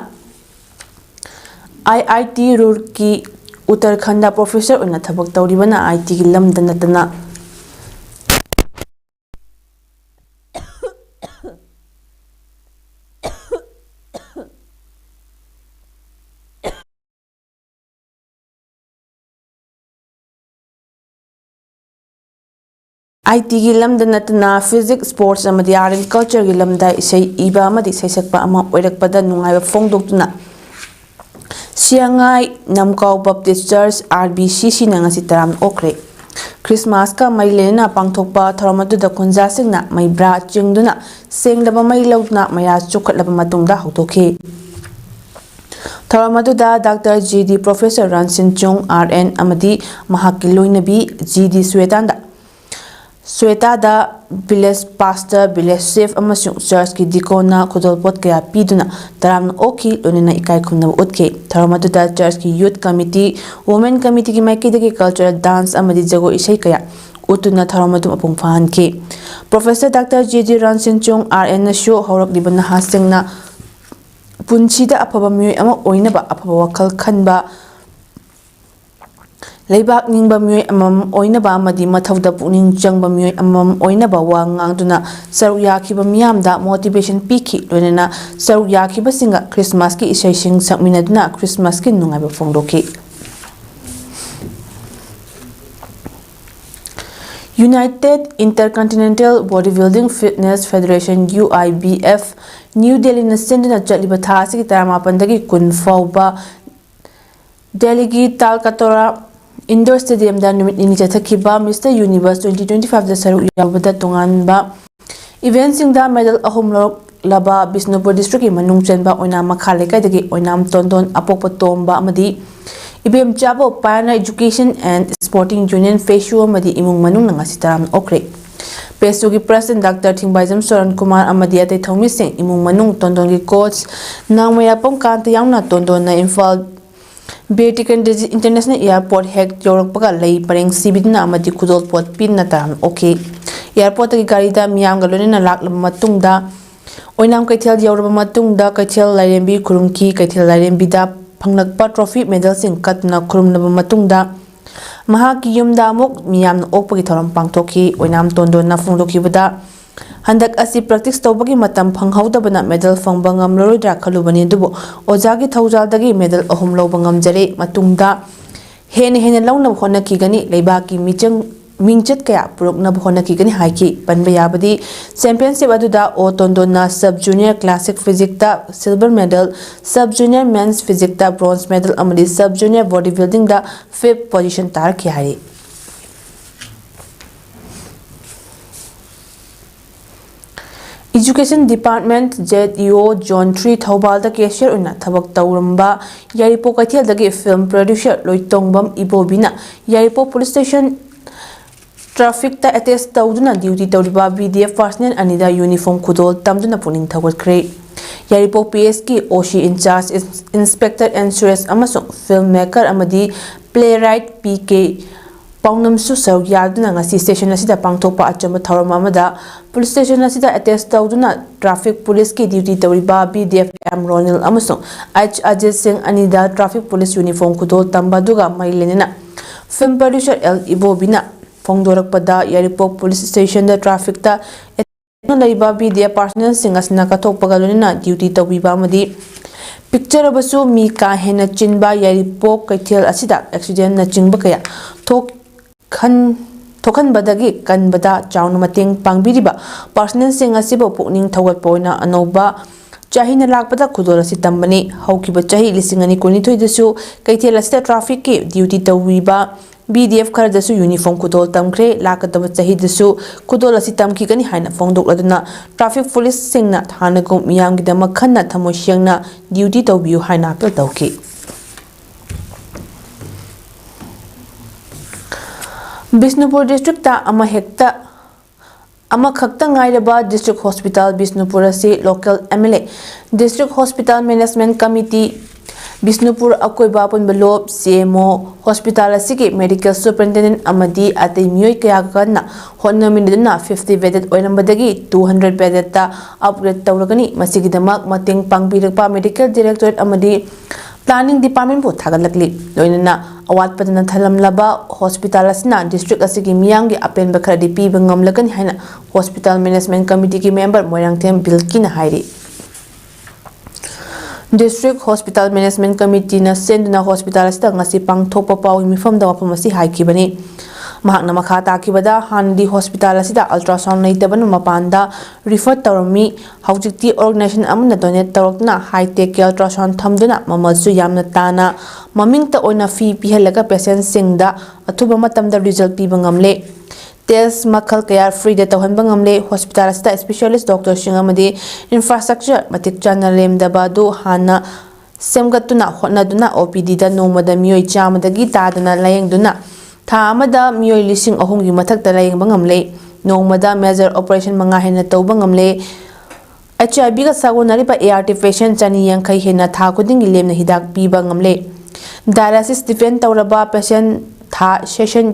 ꯑꯥꯏ ꯑꯥꯏ ꯇꯤ ꯔꯨꯔꯀꯤ ꯎꯠꯇꯔꯈꯟꯗ ꯄ꯭ꯔꯣꯐꯦꯁꯔ ꯑꯣꯏꯅ ꯊꯕꯛ ꯇꯧꯔꯤꯕꯅ ꯑꯥꯏ ꯇꯤꯒꯤ ꯂꯝꯗ ꯅꯠꯇꯅ ꯑꯥꯏ ꯇꯤꯒꯤ ꯂꯝꯗ ꯅꯠꯇꯅ ꯐꯤꯖꯤꯛꯁ, ꯁ꯭ꯄꯣꯔꯠꯁ ꯑꯃꯗꯤ ꯑꯥꯔꯠ ꯑꯦꯟ ꯀꯜꯆꯔꯒꯤ ꯂꯝꯗ ꯏꯁꯩ ꯏꯕ ꯑꯃꯗꯤ ꯁꯩꯁꯛꯄ ꯑꯃ ꯑꯣꯏꯔꯛꯄꯗ ꯅꯨꯡꯉꯥꯏꯕ ꯐꯣꯡꯗꯣꯛꯇꯨꯅ ꯁꯤꯌꯥꯉꯥꯏ ꯅꯝꯀꯥꯎ ꯕꯞꯇꯤꯁ ꯆꯔꯆ, ꯑꯥꯔ ꯕꯤ ꯁꯤ ꯁꯤꯅ ꯉꯁꯤ ꯇꯔꯥꯝꯅ ꯑꯣꯛꯈ꯭ꯔꯦ꯫ ꯈ꯭ꯔꯤꯁꯃꯥꯁꯀ ꯃꯔꯤ ꯂꯩꯅꯅ ꯄꯥꯡꯊꯣꯛꯄ ꯊꯧꯔꯝ ꯑꯗꯨꯗ ꯈꯨꯟꯖꯥꯁꯤꯡꯅ ꯃꯩꯕ꯭ꯔꯥ ꯆꯤꯡꯗꯨꯅ ꯁꯦꯡꯂꯕ ꯃꯩ ꯂꯧꯗꯨꯅ ꯃꯩꯔꯥ ꯆꯨꯞꯈꯠꯂꯕ ꯃꯇꯨꯡꯗ ꯍꯧꯗꯣꯛꯈꯤ꯫ ꯊꯧꯔꯝ ꯑꯗꯨꯗ doctor G D professor Ransin Chung, R N, ꯑꯃꯗꯤ ꯃꯍꯥꯛꯀꯤ ꯂꯣꯏꯅꯕꯤ ꯖꯤ ꯗꯤ ꯁ꯭ꯋꯦꯇꯥꯟꯗ ꯁ꯭ꯋꯦꯇꯥꯗ village pastor, village chief ꯑꯃꯁꯨꯡ churchꯀꯤ deaconꯅ ꯈꯨꯗꯣꯜꯄꯣꯠ ꯀꯌꯥ ꯄꯤꯗꯨꯅ ꯇꯔꯥꯝꯅ ꯑꯣꯛꯈꯤ, ꯂꯣꯏꯅꯅ ꯏꯀꯥꯏ ꯈꯨꯝꯅꯕ ꯎꯠꯈꯤ꯫ ꯊꯧꯔꯝ ꯑꯗꯨꯗ churchꯀꯤ youth committee, women committeeꯒꯤ ꯃꯥꯏꯀꯩꯗꯒꯤ cultural dance ꯑꯃꯗꯤ ꯖꯒꯣꯏ ꯏꯁꯩ ꯀꯌꯥ ꯎꯠꯇꯨꯅ ꯊꯧꯔꯝ ꯑꯗꯨ ꯃꯄꯨꯡ ꯐꯥꯍꯟꯈꯤ꯫ Professor Doctor J D ꯔꯟꯁꯤꯟꯆꯨꯡ R Nꯅꯁꯨ ꯍꯧꯔꯛꯂꯤꯕ ꯅꯍꯥꯁꯤꯡꯅ ꯄꯨꯟꯁꯤꯗ ꯑꯐꯕ ꯃꯤꯑꯣꯏ ꯑꯃ ꯑꯣꯏꯅꯕ, ꯑꯐꯕ ꯋꯥꯈꯜ ꯈꯟꯕ, ꯂꯩꯕꯥꯛ ꯅꯤꯡꯕ ꯃꯤꯑꯣꯏ ꯑꯃꯃꯝ ꯑꯣꯏꯅꯕ ꯑꯃꯗꯤ ꯃꯊꯧꯗ ꯄꯨꯛꯅꯤꯡ ꯆꯪꯕ ꯃꯤꯑꯣꯏ ꯑꯃꯃꯝ ꯑꯣꯏꯅꯕ ꯋꯥ ꯉꯥꯡꯗꯨꯅ ꯁꯔꯨꯛ ꯌꯥꯈꯤꯕ ꯃꯤꯌꯥꯝꯗ motivation ꯄꯤꯈꯤ꯫ ꯂꯣꯏꯅꯅ ꯁꯔꯨꯛ ꯌꯥꯈꯤꯕꯁꯤꯡꯒ Christmasꯀꯤ ꯏꯁꯩꯁꯤꯡ ꯁꯛꯃꯤꯟꯅꯗꯨꯅ Christmasꯀꯤ ꯅꯨꯡꯉꯥꯏꯕ ꯐꯣꯡꯗꯣꯛꯈꯤ꯫ United Intercontinental Bodybuilding Fitness Federation, U I B F, new ꯗꯦꯜꯂꯤꯅ ꯁꯤꯟꯗꯨꯅ ꯆꯠꯂꯤꯕ ꯊꯥ ꯑꯁꯤꯒꯤ ꯇꯔꯥꯃꯥꯄꯟꯗꯒꯤ ꯀꯨꯟ ꯐꯥꯎꯕ ꯗꯦꯜꯂꯤꯒꯤ ꯇꯥꯜꯀꯇꯣꯔꯥ indoor stadiumꯗ ꯅꯨꯃꯤꯠ ꯅꯤꯅꯤ ꯆꯠꯊꯈꯤꯕ Mister Universe twenty twenty fiveꯇ ꯁꯔꯨꯛ ꯌꯥꯕꯗ ꯇꯣꯉꯥꯟꯕ eventꯁꯤꯡꯗ medal ꯑꯍꯨꯝ ꯂꯧꯔꯛꯂꯕ ꯕꯤꯁꯅꯨꯄꯨꯔ districtꯀꯤ ꯃꯅꯨꯡ ꯆꯟꯕ ꯑꯣꯏꯅꯥꯝ ꯃꯈꯥ ꯂꯩꯀꯥꯏꯗꯒꯤ ꯑꯣꯏꯅꯥꯝ ꯇꯣꯟꯗꯣꯟ, ꯑꯄꯣꯛꯄ ꯇꯣꯝꯕ ꯑꯃꯗꯤ ꯏꯕꯦꯝꯆꯥꯕꯨ Pioneer Education and Sporting Union, ꯄꯦꯁꯨ ꯑꯃꯗꯤ ꯏꯃꯨꯡ ꯃꯅꯨꯡꯅ ꯉꯁꯤ ꯇꯔꯥꯝꯅ ꯑꯣꯛꯈ꯭ꯔꯦ꯫ ꯄꯦꯁꯨꯒꯤ president Doctor ꯊꯤꯡꯕꯥꯏꯖꯝ ꯁꯣꯔꯟ ꯀꯨꯃꯥꯔ ꯑꯃꯗꯤ ꯑꯇꯩ ꯊꯧꯃꯤꯁꯤꯡ, ꯏꯃꯨꯡ ꯃꯅꯨꯡ, ꯇꯣꯟꯗꯣꯟꯒꯤ coach ꯅꯥꯎꯃꯩꯔꯥꯛꯄꯝ ꯀꯥꯟꯇ ꯌꯥꯎꯅ ꯇꯣꯟꯗꯣꯟꯅ ꯏꯝꯐꯥꯜ ꯕꯤꯔ ꯇꯤꯀꯦꯟꯗ꯭ꯔꯖꯤꯠ International Airport ꯍꯦꯛ ꯌꯧꯔꯛꯄꯒ ꯂꯩ ꯄꯔꯦꯡ ꯁꯤꯕꯤꯗꯨꯅ ꯑꯃꯗꯤ ꯈꯨꯗꯣꯜꯄꯣꯠ ꯄꯤꯗꯨꯅ ꯇꯔꯥꯝꯅ ꯑꯣꯛꯈꯤ꯫ Airportꯇꯒꯤ ꯒꯥꯔꯤꯗ ꯃꯤꯌꯥꯝꯒ ꯂꯣꯏꯅꯅ ꯂꯥꯛꯂꯕ ꯃꯇꯨꯡꯗ ꯑꯣꯏꯅꯥꯝ ꯀꯩꯊꯦꯜ ꯌꯧꯔꯕ ꯃꯇꯨꯡꯗ ꯀꯩꯊꯦꯜ ꯂꯥꯏꯔꯦꯝꯕꯤ ꯈꯨꯔꯨꯝꯈꯤ꯫ ꯀꯩꯊꯦꯜ ꯂꯥꯏꯔꯦꯝꯕꯤꯗ ꯐꯪꯂꯛꯄ trophy medalꯁꯤꯡ ꯀꯠꯇꯨꯅ ꯈꯨꯔꯨꯝꯂꯕ ꯃꯇꯨꯡꯗ ꯃꯍꯥꯛꯀꯤ ꯌꯨꯝꯗ ꯑꯃꯨꯛ ꯃꯤꯌꯥꯝꯅ ꯑꯣꯛꯄꯒꯤ ꯊꯧꯔꯝ ꯄꯥꯡꯊꯣꯛꯈꯤ꯫ ꯑꯣꯏꯅꯥꯝ ꯇꯣꯟꯗꯣꯟꯅ ꯐꯣꯡꯗꯣꯛꯈꯤꯕꯗ, ꯍꯟꯗꯛ ꯑꯁꯤ practice ꯇꯧꯕꯒꯤ ꯃꯇꯝ ꯐꯪꯍꯧꯗꯕꯅ medal ꯐꯪꯕ ꯉꯝꯂꯔꯣꯏꯗ꯭ꯔꯥ ꯈꯜꯂꯨꯕꯅꯤ, ꯑꯗꯨꯕꯨ ꯑꯣꯖꯥꯒꯤ ꯊꯧꯖꯥꯜꯗꯒꯤ medal ꯑꯍꯨꯝ ꯂꯧꯕ ꯉꯝꯖꯔꯦ꯫ ꯃꯇꯨꯡꯗ ꯍꯦꯟꯅ ꯍꯦꯟꯅ ꯂꯧꯅꯕ ꯍꯣꯠꯅꯈꯤꯒꯅꯤ꯫ ꯂꯩꯕꯥꯛꯀꯤ ꯃꯤꯆꯪ, ꯃꯤꯡꯆꯠ ꯀꯌꯥ ꯄꯨꯔꯛꯅꯕ ꯍꯣꯠꯅꯈꯤꯒꯅꯤ ꯍꯥꯏꯈꯤ꯫ ꯄꯟꯕ ꯌꯥꯕꯗꯤ, championship ꯑꯗꯨꯗ ꯑꯣ ꯇꯣꯟꯗꯣꯟꯅ sub junior classic physiqueꯇ silver medal, sub junior men's physiqueꯇ bronze medal ꯑꯃꯗꯤ sub junior bodybuildingꯗ fifth position ꯇꯥꯔꯛꯈꯤ ꯍꯥꯏꯔꯤ꯫ Education Department, Z E O, Zone three ꯊꯧꯕꯥꯜꯗ cashier ꯑꯣꯏꯅ ꯊꯕꯛ ꯇꯧꯔꯝꯕ ꯌꯥꯏꯔꯤꯄꯣꯛ ꯀꯩꯊꯦꯜꯗꯒꯤ film producer ꯂꯣꯏꯇꯣꯡꯕꯝ ꯏꯕꯣꯕꯤꯅ ꯌꯥꯏꯔꯤꯄꯣꯛ police station Trafficꯇ attach ꯇꯧꯗꯨꯅ duty ꯇꯧꯔꯤꯕ B D F personnel ꯑꯅꯤꯗ uniform ꯈꯨꯗꯣꯜ ꯇꯝꯗꯨꯅ ꯄꯨꯛꯅꯤꯡ ꯊꯧꯒꯠꯈ꯭ꯔꯦ꯫ ꯌꯥꯏꯔꯤꯄꯣꯛ P S ꯀꯤ O C in charge Inspector N Suresh ꯑꯃꯁꯨꯡ film maker ꯑꯃꯗꯤ playwright P K ꯄꯥꯎꯅꯝꯁꯨ ꯁꯔꯨꯛ ꯌꯥꯗꯨꯅ ꯉꯁꯤ station ꯑꯁꯤꯗ ꯄꯥꯡꯊꯣꯛꯄ ꯑꯆꯝꯕ ꯊꯧꯔꯝ ꯑꯃꯗ police station ꯑꯁꯤꯗ attach ꯇꯧꯗꯨꯅ traffic policeꯀꯤ duty ꯇꯧꯔꯤꯕ B D F M ꯔꯣꯅꯤꯜ ꯑꯃꯁꯨꯡ H ꯑꯖꯤꯠ ꯁꯤꯡ ꯑꯅꯤꯗ traffic police uniform ꯈꯨꯗꯣꯜ ꯇꯝꯕ ꯑꯗꯨꯒ ꯃꯔꯤ ꯂꯩꯅꯅ film producer L ꯏꯕꯣꯕꯤꯅ ꯐꯣꯡꯗꯣꯔꯛꯄꯗ, ꯌꯥꯏꯔꯤꯄꯣꯛ police stationꯗ trafficꯇ ꯂꯩꯕ B D F personnelꯁꯤꯡ ꯑꯁꯤꯅ ꯀꯠꯊꯣꯛꯄꯒ ꯂꯣꯏꯅꯅ duty ꯇꯧꯕꯤꯕ ꯑꯃꯗꯤ ꯄꯤꯛꯆꯔꯕꯁꯨ ꯃꯤ ꯀꯥ ꯍꯦꯟꯅ ꯆꯤꯟꯕ ꯌꯥꯏꯔꯤꯄꯣꯛ ꯀꯩꯊꯦꯜ ꯑꯁꯤꯗ accidentꯅꯆꯤꯡꯕ ꯀꯌꯥ ꯊꯣꯛꯍꯟ-, ꯊꯣꯛꯍꯟꯕꯗꯒꯤ ꯀꯟꯕꯗ ꯆꯥꯎꯅ ꯃꯇꯦꯡ ꯄꯥꯡꯕꯤꯔꯤꯕ personnelꯁꯤꯡ ꯑꯁꯤꯕꯨ ꯄꯨꯛꯅꯤꯡ ꯊꯧꯒꯠꯄ ꯑꯣꯏꯅ ꯑꯅꯧꯕ ꯆꯍꯤꯅ ꯂꯥꯛꯄꯗ ꯈꯨꯗꯣꯜ ꯑꯁꯤ ꯇꯝꯕꯅꯤ꯫ ꯍꯧꯈꯤꯕ ꯆꯍꯤ ꯂꯤꯁꯤꯡ ꯑꯅꯤ ꯀꯨꯟꯅꯤꯊꯣꯏꯗꯁꯨ ꯀꯩꯊꯦꯜ ꯑꯁꯤꯗ trafficꯀꯤ duty ꯇꯧꯕꯤꯕ B D F ꯈꯔꯗꯁꯨ uniform ꯈꯨꯗꯣꯜ ꯇꯝꯈ꯭ꯔꯦ꯫ ꯂꯥꯛꯀꯗꯕ ꯆꯍꯤꯗꯁꯨ ꯈꯨꯗꯣꯜ ꯑꯁꯤ ꯇꯝꯈꯤꯒꯅꯤ ꯍꯥꯏꯅ ꯐꯣꯡꯗꯣꯛꯂꯗꯨꯅ traffic policeꯁꯤꯡꯅ ꯍꯥꯟꯅꯒꯨꯝ ꯃꯤꯌꯥꯝꯒꯤꯗꯃꯛ ꯈꯟꯅ ꯊꯃꯣꯏ ꯁꯦꯡꯅ duty ꯇꯧꯕꯤꯌꯨ ꯍꯥꯏꯅ appeal ꯇꯧꯈꯤ꯫ ꯕꯤꯁꯅꯨꯄꯨꯔ districtꯇ ꯑꯃꯍꯦꯛꯇ ꯑꯃꯈꯛꯇ ꯉꯥꯏꯔꯕ district hospital ꯕꯤꯁꯅꯨꯄꯨꯔ ꯑꯁꯤ local M L A, District Hospital Management Committee, Bishnupur ꯑꯀꯣꯏꯕ ꯑꯄꯨꯟꯕ ꯂꯣꯞ, C M O, hospital ꯑꯁꯤꯒꯤ medical superintendent ꯑꯃꯗꯤ ꯑꯇꯩ ꯃꯤꯑꯣꯏ ꯀꯌꯥ ꯀꯟꯅ ꯍꯣꯠꯅꯃꯤꯟꯅꯗꯨꯅ fifty bedded ꯑꯣꯏꯔꯝꯕꯗꯒꯤ two hundred beddedꯇ upgrade ꯇꯧꯔꯒꯅꯤ꯫ ꯃꯁꯤꯒꯤꯗꯃꯛ ꯃꯇꯦꯡ ꯄꯥꯡꯕꯤꯔꯛꯄ medical directorate ꯑꯃꯗꯤ planning departmentꯄꯨ ꯊꯥꯒꯠꯂꯛꯂꯤ꯫ ꯂꯣꯏꯅꯅ ꯑꯋꯥꯠꯄꯗꯅ ꯊꯜꯂꯝꯂꯕ hospital ꯑꯁꯤꯅ district ꯑꯁꯤꯒꯤ ꯃꯤꯌꯥꯝꯒꯤ ꯑꯄꯦꯟꯕ ꯈꯔꯗꯤ ꯄꯤꯕ ꯉꯝꯂꯒꯅꯤ ꯍꯥꯏꯅ hospital management committeeꯒꯤ member ꯃꯣꯏꯔꯥꯡꯊꯦꯝ ꯕꯤꯜꯀꯤꯅ ꯍꯥꯏꯔꯤ꯫ District Hospital Management Committeeꯅ ꯁꯦꯝꯗꯨꯅ hospital ꯑꯁꯤꯗ ꯉꯁꯤ ꯄꯥꯡꯊꯣꯛꯄ ꯄꯥꯎꯒꯤ ꯃꯤꯐꯝꯗ ꯋꯥꯐꯝ ꯑꯁꯤ ꯍꯥꯏꯈꯤꯕꯅꯤ꯫ ꯃꯍꯥꯛꯅ ꯃꯈꯥ ꯇꯥꯈꯤꯕꯗ, ꯍꯥꯟꯅꯗꯤ hospital ꯑꯁꯤꯗ ultrasound ꯂꯩꯇꯕꯅ ꯃꯄꯥꯟꯗ refer ꯇꯧꯔꯝꯃꯤ꯫ ꯍꯧꯖꯤꯛꯇꯤ organization ꯑꯃꯅ donate ꯇꯧꯔꯛꯇꯨꯅ high techꯀꯤ ultrasound ꯊꯝꯗꯨꯅ ꯃꯃꯜꯁꯨ ꯌꯥꯝꯅ ꯇꯥꯅ ꯃꯃꯤꯡꯇ ꯑꯣꯏꯅ fee ꯄꯤꯍꯜꯂꯒ patientꯁꯤꯡꯗ ꯑꯊꯨꯕ ꯃꯇꯝꯗ result ꯄꯤꯕ ꯉꯝꯂꯦ꯫ Test ꯃꯈꯜ ꯀꯌꯥ freeꯗ ꯇꯧꯍꯟꯕ ꯉꯝꯂꯦ꯫ Hospital ꯑꯁꯤꯗ specialist doctorꯁꯤꯡ ꯑꯃꯗꯤ infrastructure ꯃꯇꯤꯛ ꯆꯥꯅ ꯂꯩꯔꯝꯗꯕ ꯑꯗꯨ ꯍꯥꯟꯅ ꯁꯦꯝꯒꯠꯇꯨꯅ ꯍꯣꯠꯅꯗꯨꯅ OPDꯗ ꯅꯣꯡꯃꯗ ꯃꯤꯑꯣꯏ ꯆꯥꯝꯃꯗꯒꯤ ꯇꯥꯗꯅ ꯂꯥꯌꯦꯡꯗꯨꯅ ꯊꯥ ꯑꯃꯗ ꯃꯤꯑꯣꯏ ꯂꯤꯁꯤꯡ ꯑꯍꯨꯝꯒꯤ ꯃꯊꯛꯇ ꯂꯥꯌꯦꯡꯕ ꯉꯝꯂꯦ꯫ ꯅꯣꯡꯃꯗ major operation ꯃꯉꯥ ꯍꯦꯟꯅ ꯇꯧꯕ ꯉꯝꯂꯦ꯫ ꯑꯩꯆ ꯑꯥꯏ ꯚꯤꯒ ꯁꯥꯒꯣꯟꯅꯔꯤꯕ ꯑꯦ ꯑꯥꯔ ꯇꯤ patient ꯆꯅꯤ ꯌꯥꯡꯈꯩ ꯍꯦꯟꯅ ꯊꯥ ꯈꯨꯗꯤꯡꯒꯤ ꯂꯦꯝꯅ ꯍꯤꯗꯥꯛ ꯄꯤꯕ ꯉꯝꯂꯦ꯫ Dialysis depend ꯇꯧꯔꯕ patient ꯊꯥ session